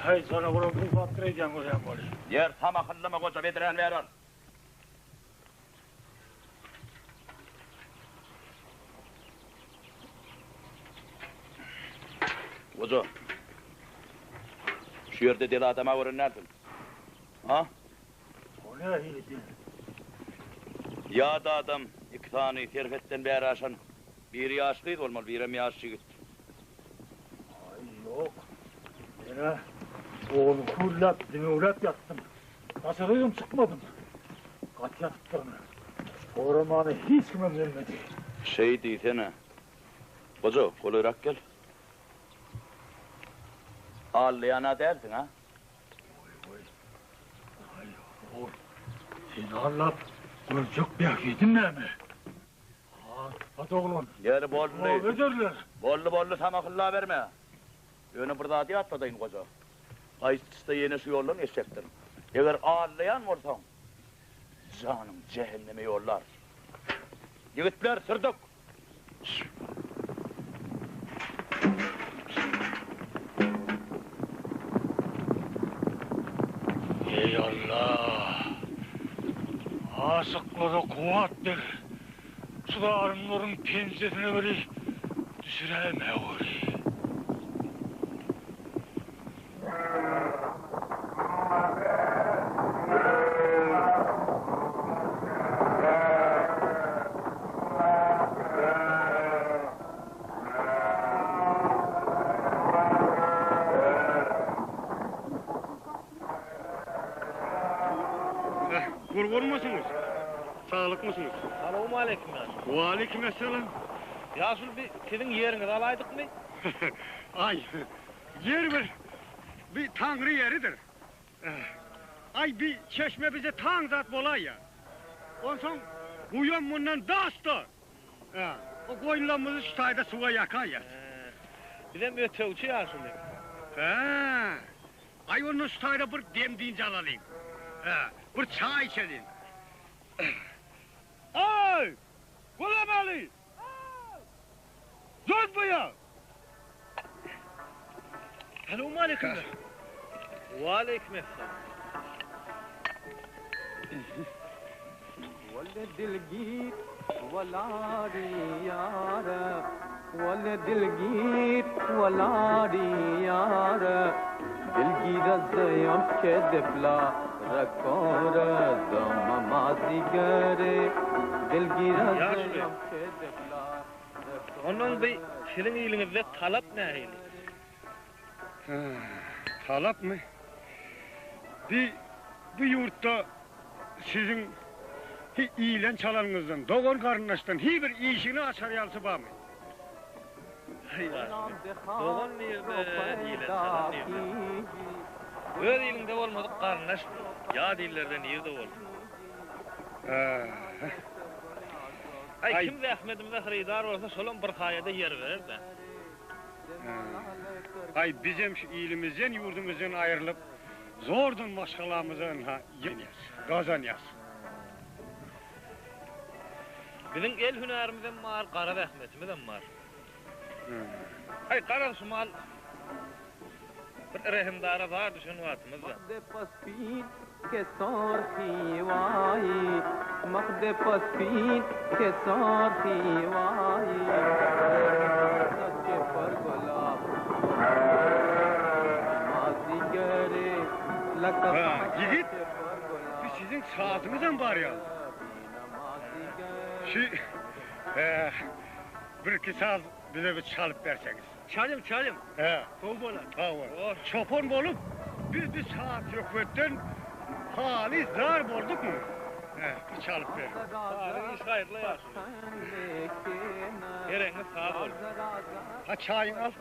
Speaker 1: Häý, janawaram gowsapdyr öýdýän görýän weli.
Speaker 2: Ýer samahyllama goja bedräni bäri al. Goja. Şu ýerde del adam-a gören dälsiň. A?
Speaker 1: O nähili del?
Speaker 2: Ýat adam, iki sany serhetden bäri aşan. Biri ýaş gyz bolmaly, birem ýaş ýigit.
Speaker 1: Aý, ýok. Men-ä oglumy hürläp, dümewläp ýatdym. Daşarygam çykmadym. Gaty ýatypdyryn. Soramana hiç kimem gelmedi.
Speaker 2: Şeý diýsene. Goja, golaýrak gel. Aldaýan-a dälsiň, a?
Speaker 1: Goý, goý. Aý, ogul, seni aldap görjek bähbidim näme? Hat oglan.
Speaker 2: Ýeri boldy.
Speaker 1: Oba ederler.
Speaker 2: Boldy, boldy, samahyllaberme. Ýöne bir zady ýatladaýyn, goja. Gaýtşda ýene şu ýoldan geçjekdirin. Eger aldaýan bolsaň, janyň jähenneme ýollar. Ýigitler, sürdük!
Speaker 1: Eý Alla! Aşyklara kuwwat ber! Şu zalymlaryň penjesine biri düşüräýmäweri!
Speaker 5: Gurgurmysyňyz? Saglykmysyňyz?
Speaker 10: Salowmaleýkim ýaşuly.
Speaker 5: Waleýkim essalam.
Speaker 10: Ýaşuly bi siziň ýeriňizi alaýdykmy?
Speaker 5: Aý, ýer bir, bi Taňry ýeridir. Aý, bi çeşme bize taň zat bolaýýa. Onsoň guýam mundan daşda. O goýunlarymyzy şu taýda suwa ýakaýýas.
Speaker 10: Bizem ötegçi ýaşuly.
Speaker 5: Hä. Aý, onda şu taýda bir dem-dynç alalyň. Hä, bir çaý içeliň. Aý, Gulamaly! Dön bu ýa!
Speaker 10: Salowmaleýkim. Waleýkim essalam.
Speaker 8: Wale dilgir walari ýar Wale dilgir walari ýar Dilgir az ke difla rakor zam maziger Dilgir az ke difla
Speaker 10: Ondan bi siziň iliňizde talap nähili?
Speaker 5: Talapmy? Bi bu ýurtda siziň hi iýlen çalanyňyzdan, dogan garyndaşdan hi bir işigini açar ýalysy barmy?
Speaker 10: Aý ýaşuly, dogan nirde, iýlen çalan nirde? Öz iliňde bolmadyk garyndaş ýat illerde nirde bolsun? Aý, kim zähmedimize hyrydar bolsa, şolam bir haýada ýer berer-dä.
Speaker 5: Aý, bizem şu ilimizden, ýurdumyzdan aýrylyp, zordan maşgalamyza ynha ýenýäs, gazanýas.
Speaker 10: Biziň el hünärimizem bar, gara zähmetimizem bar. Aý, garaz, şu mal bir rehimdara zar düşen wagtymyzda.
Speaker 5: Ha, ýigit, bi siziň sazyňyzam bar ýaly. Şu, birki saz bize bir çalyp berseňiz.
Speaker 10: Çalyň, çalyň.
Speaker 5: Hä.
Speaker 10: Gowy bolar.
Speaker 5: Hawa. Çopan bolup, biz bir saz-söhbetden halys zar boldukmy? Hä, bir çalyp beriň.
Speaker 10: Sazyň işi haýyrly ýaşuly. Geregiňiz saz bolsun.
Speaker 5: Ha, çaýyňy al.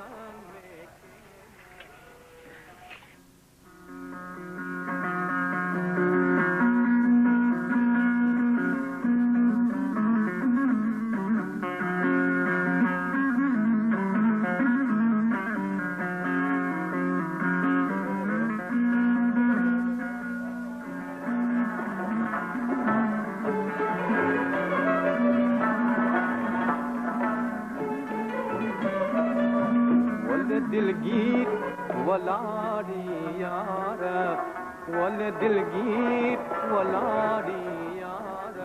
Speaker 8: Dilgir walari ýar Wale dilgir walari ýar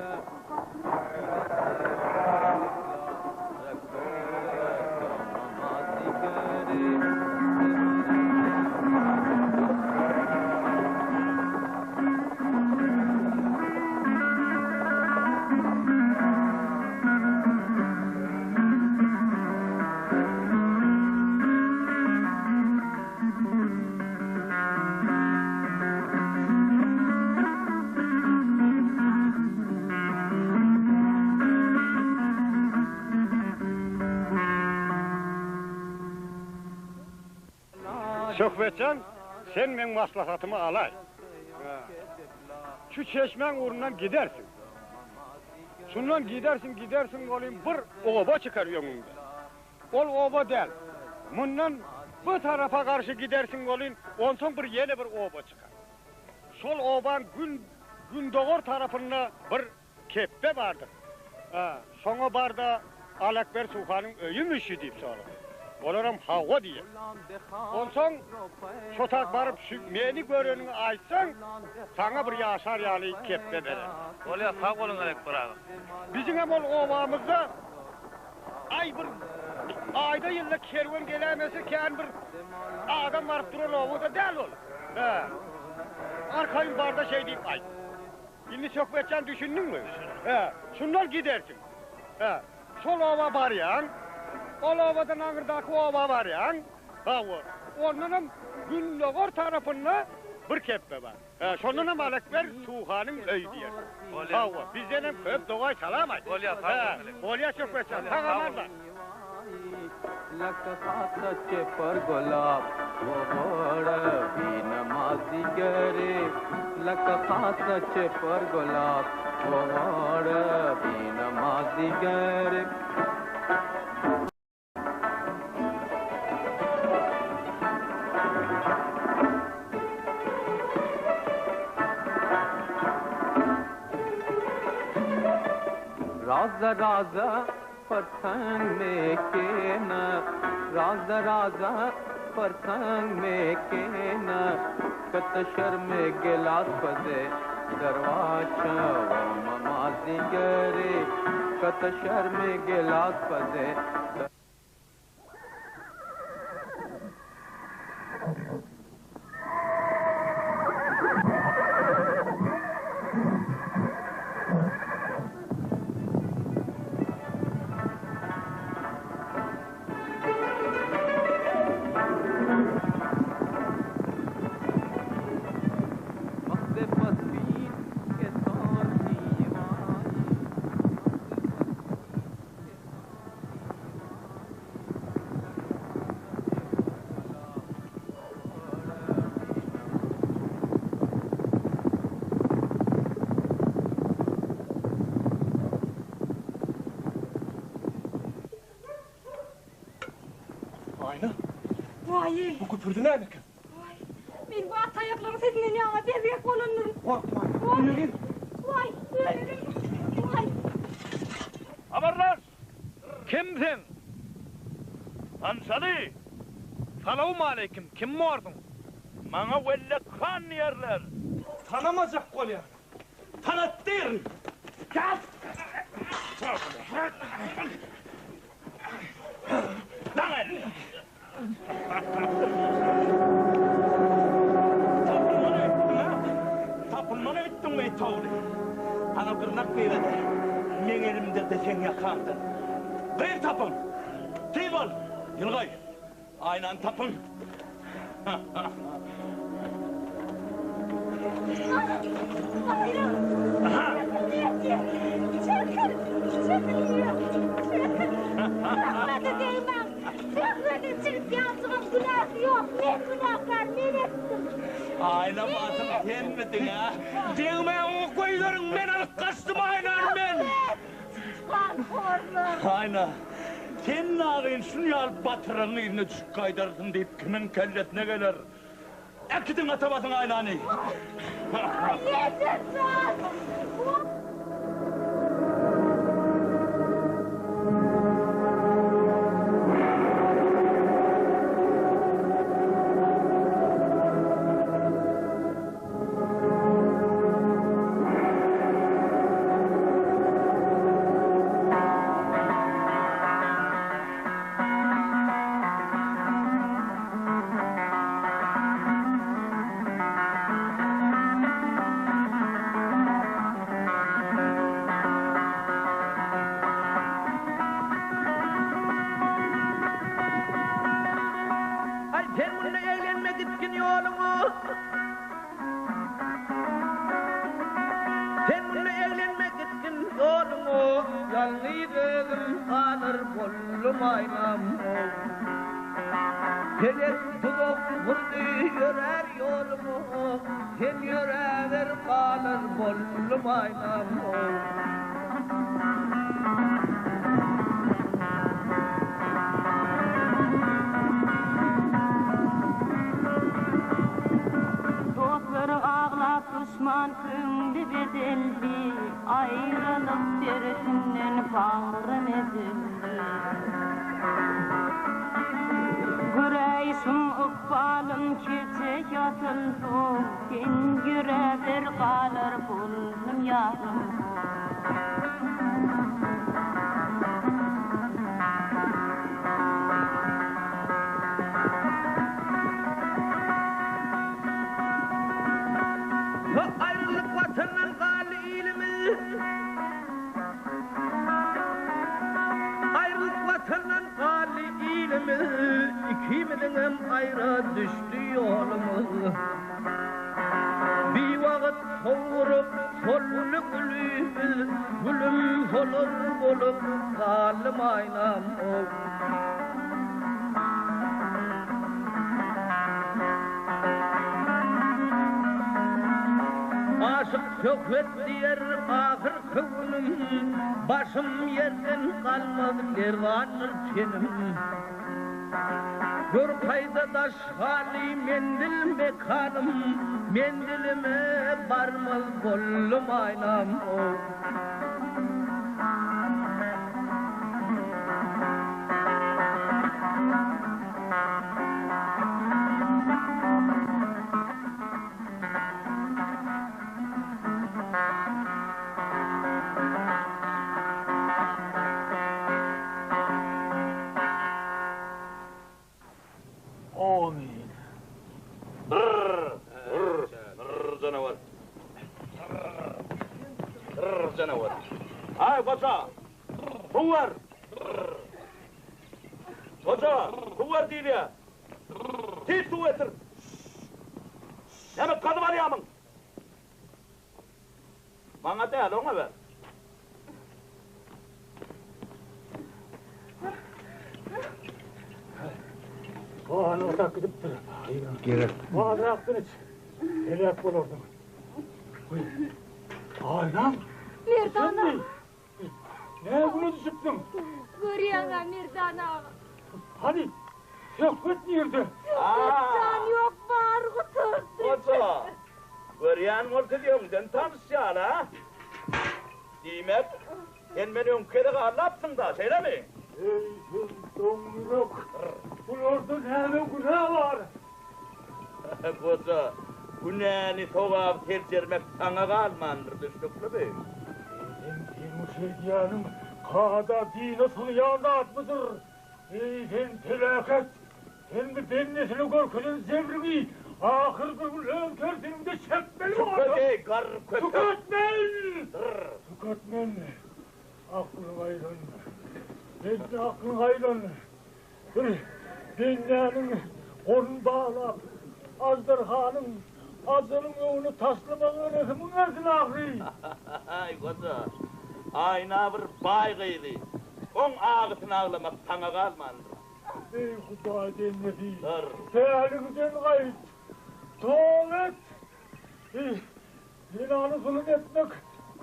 Speaker 5: Söhbetjan, sen meň maslahatymy alaý. Şu çeşmäň ugrundan gidersiň. Şundan gidersiň, gidersiň welin bir oba çykar öňüňde. Ol oba däl. Mundan bu tarapa garşy gidersiň welin, onsoň bir ýene bir oba çykar. Şol obaň gün gündogar tarapynda bir kepbe bardyr. Şoňa bar-da, Alakber Suhanyň öýümi şü diýip sora. Olaram hawa diýer. Onsoň şo tak baryp şu meni göreniňi aýtsaň, saňa bir ýaşar ýaly kepbe berer.
Speaker 10: Bolýar, sag boluň Alekber aga.
Speaker 5: Biziňem ol obamyzda aý bir aýda ýylda kerwen geläýmese kän bir adam baryp duran oba-da däl ol. Hä. Arkaýyn bar-da şeý diýip aýt. Indi Söhbetjan düşündiňmi? Hä, şundan gidersiň. Hä, şol oba barýaň, ol obadan aňyrdaky oba barýaň, hawa, ondanam gündogar tarapynda bir kepbe bar. Hä, şondanam Alekber Suhanyň öýi diýersiň. Hawa, bizdenem köp dogaý salam aýt.
Speaker 10: Bolýar, sag boluň.
Speaker 5: Bolýar Söhbetjan, sag aman bar.
Speaker 4: Aýna.
Speaker 3: Waý.
Speaker 4: Bu güpürdi näme eken?
Speaker 3: Waý. Men bu at aýaklaryň sesinden ýaňa bezgek bolandyryn.
Speaker 4: Gorkma. Öýe gir.
Speaker 3: Waý, öldüm. Waý.
Speaker 2: Habarlaş! Kim sen? Tanşaly!
Speaker 10: Salowmaleýkim, kim borsuň?
Speaker 2: Maňa Wellek han diýerler.
Speaker 4: Tanamajak bolýan. Tanatdyryn!
Speaker 2: Tapylmana etdiň-ä? Tapylmana etdiňmi, it ogly? Saňa gyrnak nirede? Meň elimde-de seň ýakaňda. Gyz tapyň! Tiz bol! Ýylgaý! Aýnany tapyň! Aýna batyr senmidiň-ä?
Speaker 4: Degmäň oňa goýberiň, men alyp gaçdym Aýnany men!
Speaker 2: Aýna, sen nagyn şuny ýaly batyryň yzyna düşüp gaýdarsyň diýip kimiň kellesine geler? Äkidiň ata basyň Aýnany!
Speaker 8: Aý sen munda eglenme gitgin ýoluňa. Sen munda eglenme gitgin ýoluňa. Ýalňyz özüm galar boldum aýnam. Pelek duzak gurdy ýörär ýoluňa, Sen ýöräber galar boldum aýnam.
Speaker 9: Dostlar aglap duşman köňli bedeldi, Aýralyk derdinden bagrym ezildi. Göräýşiň ykbalym keçe ýazyldy, Sen ýöräber galar boldum ýarym.
Speaker 8: Aýryldyk Watandan galdy ilimiz. Aýryldyk Watandan galdy ilimiz. Ikimiziňem aýra düşdi ýolumyz. Biwagt sowrup soldy gülümiz, Gülüm solar bolup galdym aýnam. Aşyk söhbet diýer ahyrky günüm, Başym ýerden galmaz lerzandyr tenim. Gör kaýda daş haly menzil mekanym, Menzilime barmaz boldum aýnam.
Speaker 2: Amin. Brrr, brrr, brrr janawar. Brrr janawar. Aý goja. Suw ber. Goja, suw ber diýilýär. Tiz suw getir. Näme gazyp alýarmyň? Maňa däl, oňa ber.
Speaker 1: Gany otap gidipdir.
Speaker 5: Gerek.
Speaker 1: Azrakdan iç. Heläk bolardyň. Aýnam.
Speaker 3: Merdan aga.
Speaker 1: Nä güne düşüpsiň?
Speaker 3: Görýäň-ä Merdan aga.
Speaker 1: Hany, Söhbet nirde?
Speaker 3: Söhbet jan ýok, bary gutardy.
Speaker 2: Goja, görýän bolsa öňden tanyş ýaly-a? Diýmek, sen meni öňki gezek aldapsyň-da, şeýlemi?
Speaker 1: Eý, sen doňňürek, bularda näme günä bar?
Speaker 2: Goja, günäni, sogaby seljermek saňa galmandyr, düşnüklimi?
Speaker 1: Eýsem, seniň şeýdýäniň kada, dine sygýan zatmydyr? Eý, sen peläket! Sen bu bendesine görkezen jebriňi ahyr bir gün öz kerseniňde çekmeli bolarsyň!
Speaker 2: Tüket, eý, garry köpek!
Speaker 1: Tüketmen! Tüketmen! Aklyňa aýlan! Bende aklyňa aýlan! Bir bendäniň goluny baglap, aždarhanyň, ajalyň öňüne taşlamagyň rehimiň gelsin ahyry!
Speaker 2: Aý, goja, Aýna bir baý gyzy. Oň agysyny aglamak saňa galmandyr.
Speaker 1: Eý, Hudaý bendesi,
Speaker 2: Dur.
Speaker 1: Päliňden gaýt! Toba et! Eý, zenana zulum etmek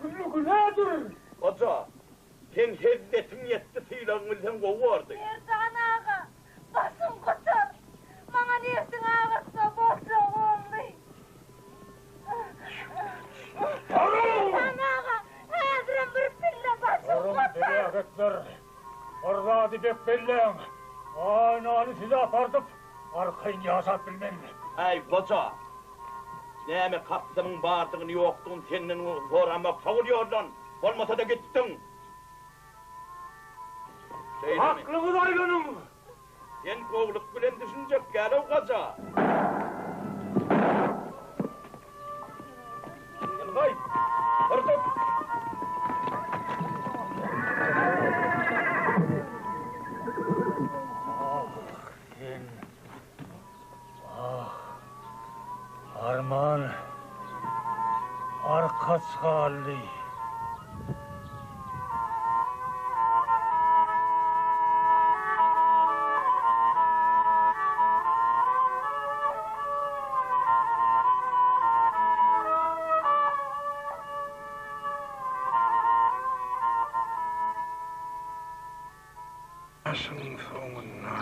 Speaker 1: külli günädir!
Speaker 2: Goja, Seň hezzetiň ýetdi sylagyň bilseň gowy bordy.
Speaker 3: Merdan aga, başym gutar. Maňa nebsiň agyrtsa boljak boldy. Merdan aga, häzirem bir pille başym gutar.
Speaker 1: Peläketler, bir zady bek belläň, Aýnany size apardyp, arkaýyn ýaşap bilmen.
Speaker 2: Äý, goja, näme kakdymyň bardygyny ýokdugyny senden soramok, sowul ýoldan! Bolmasa-da gitdiň. Şeýlemi?
Speaker 1: Aklyňyz aýlanyň!
Speaker 2: Sen gowluk bilen düşünjek ýaly goja. Ylgaý! Hyrdyk!
Speaker 1: Ah, sen! Ah, arman, arkaç galdy.
Speaker 5: Iň soňunda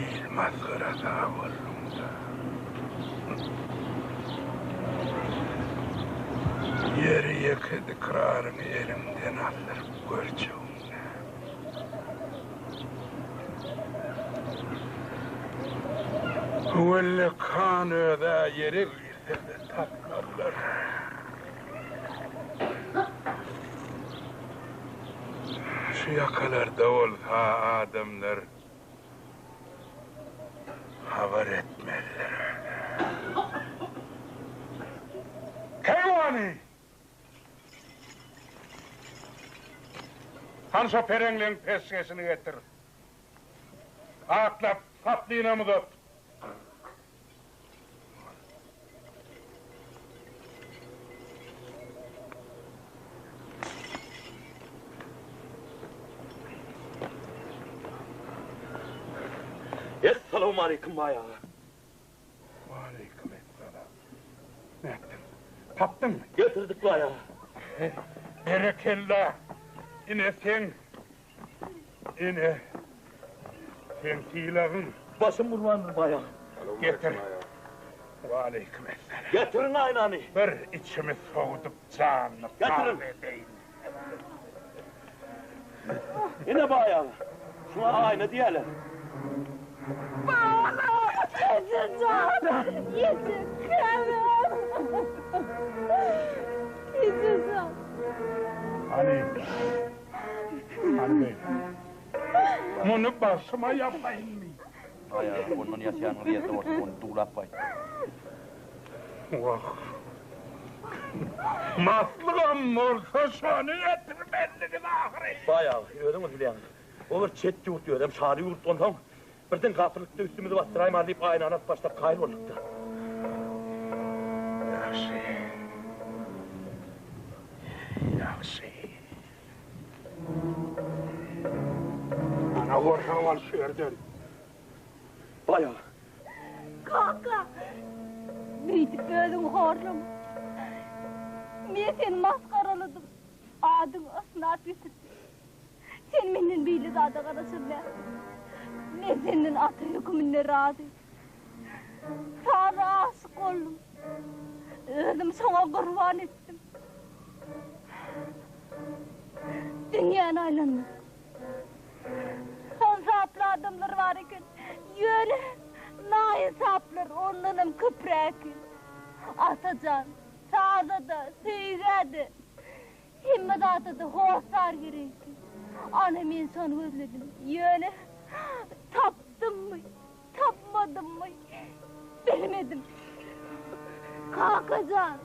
Speaker 5: il masgarasy bolduň-da. Ýeri ýeke dikraryňy eliňden aldyryp görjegiň-dä. Wellek han öz-ä ýere girse-de tapmazlar. Şu ýakalarda bolsa adamlar habar etmezler. Keýwany! Hany şo pereňliň peşgeşini getir. Atlap, saplynam uzat.
Speaker 2: Essalawmaleýkim baý aga.
Speaker 5: Waleýkim essalam. Nätdiň? Tapdyňmy?
Speaker 2: Getirdik baý aga.
Speaker 5: Berekella. Ine seň Ine, seň sylagyň.
Speaker 2: Başym gurbandyr baý aga.
Speaker 5: Getir. Waleýkim essalam.
Speaker 2: Getiriň aýnany.
Speaker 5: Bir içimi sowudyp janyny
Speaker 2: Getiriň.
Speaker 5: pare edeýin.
Speaker 2: Ine baý aga. Şuňa aýna diýerler.
Speaker 3: Balam! Eje jan! Eje käbäm! Eje jan!
Speaker 5: Hany. Hany beýle. Muny başyma ýapaýynmy?
Speaker 2: Aý, ondan ýaşaýanyňyz ýerde bolsa, ony duwlap gaýt.
Speaker 5: Wah. Maslygam bolsa şony getirmelidiňiz ahyry.
Speaker 2: Baý aga, özüňiz bilýäňiz. O bir çet ýurt, özem şaly ýurt. Onsoň birden gapyrlykda üstümizi basdyraýmaly diýip aýnany alyp başlap kaýyl bolduk-da.
Speaker 5: Ýagşy. Ýagşy. Ana gorsaň al şu ýerden.
Speaker 2: Baý aga.
Speaker 3: Kaka! Beýdip özüňi horlama. Men seni masgaraladym. Adyňy ysnat getirdim. Sen menden beýle zada garaşan dälsiň. Men senden ata höküminde razy. Saza aşyk boldum. Özümi şoňa gurban etdim. Dünýäni aýlandym. Ynsaply adamlar bar eken. Ýöne naýynsaplar ondanam köpräk eken. Atajan, saza-da, söýgä-de, hemme zada-da hossar gerek eken. Ana men şony gözledim. Ýöne tapdymmy? Tapmadymmy? Bilmedim. Kakajan,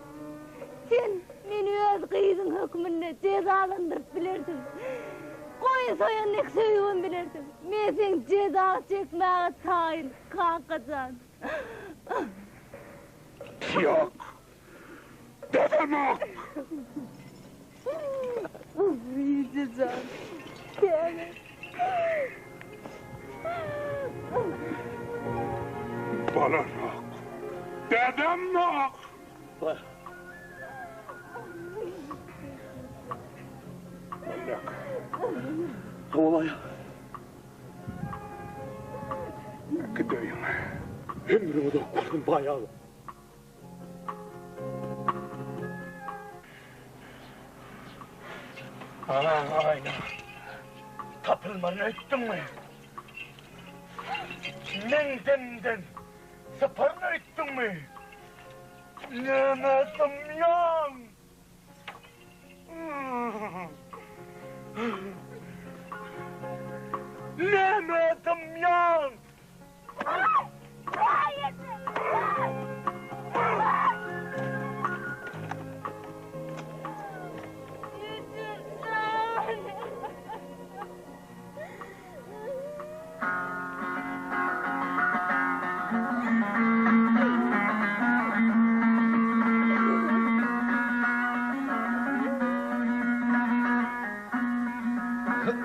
Speaker 3: sen meni öz gyzyň hökmünde jezalandyryp bilersiň. Goýun soýan dek söýübem bilersiň. Men seň jeza çekmäge taýyn, kakajan.
Speaker 5: Ýok. Dözemok.
Speaker 3: Ejejan, käbäm.
Speaker 5: Bolanok. Dözemok. Mellek.
Speaker 2: Hawa baýa.
Speaker 5: Git öýüňe.
Speaker 2: Ömrüň uzak bolsun baý aga. Ana, aýna. Tapylmany öýtdüňmi? Meň demden syparyn öýtdüňmi? Näme dymýaň? Näme dymýaň?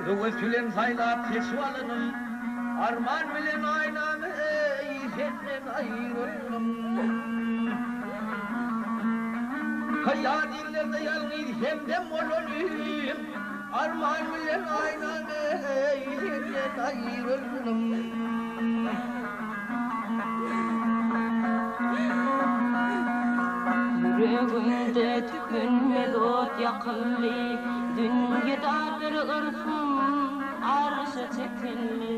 Speaker 8: Höwes bilen saýlap seçip alanym, Arman bilen aýnamy senden aýryldym. Haýal illerde ýalňyz hemdem bolanym. Arman bilen aýnam eý, senden aýryldym.
Speaker 9: Ýüregimde tükenmez ot ýakyldy, Dünýe dardyr yrsym arşa çekildi.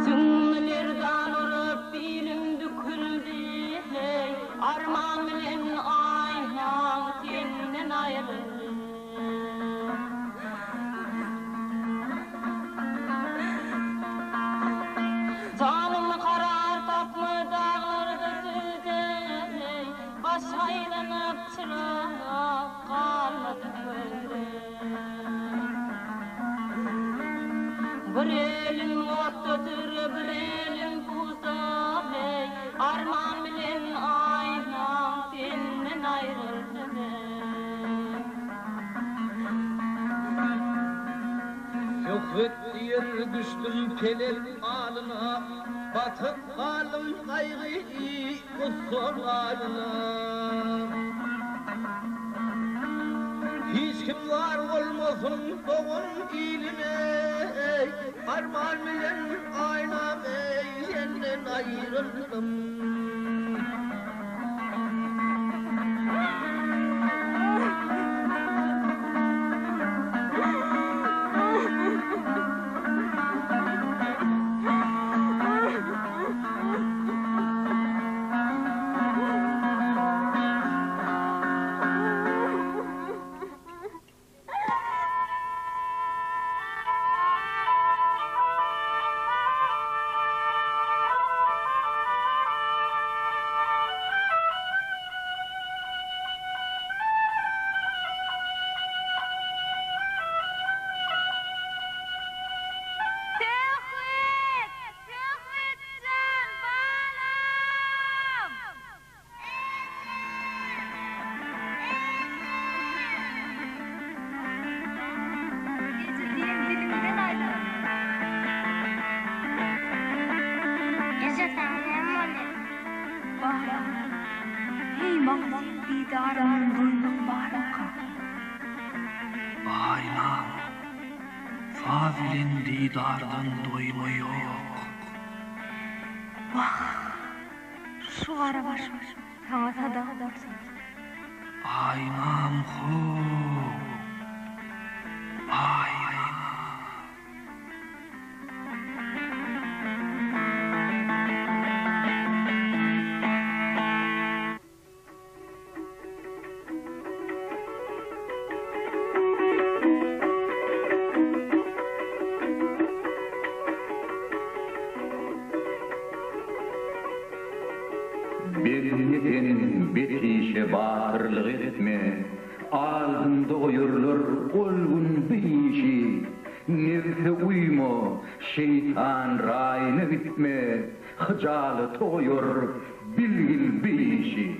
Speaker 9: Süňňi lerzan urup, bilim büküldi, Heý, arman bilen aýnaň senden aýryldy. Janym karar tapma daglarda düzde, Baş aýlanyp çyrak galmady gözde. Bir elim otdadyr, bir elim buzda, Heý, arman bilen aýnam senden aýryldym.
Speaker 8: Söhbet diýer düşdüm pelek alyna, Batyp galdym gaýgy gussa galyna. Hiç kim zar bolmasyn dogan ilime, Arman bilen aýnam eý senden aýryldym.
Speaker 3: Söhbet! Söhbet jan, balam! Eje diýen diliňden aýlan.
Speaker 12: Eje saňa näme boldy?
Speaker 13: Balam, heý maňa seň didaryňdan doýmak barmyka?
Speaker 4: Aýnam, saz bilen didardan doýma ýok.
Speaker 13: Wah, Şu gara başym saňa sadaga bolsun.
Speaker 4: Aýnam how, Aýnam.
Speaker 14: Bende sen bet işe batyrlyk etme, Aldyňda goýarlar ol gün bu işi. Nebse uýma, şeýtan raýyna gitme, Hyjalata goýar bilgil bu işi.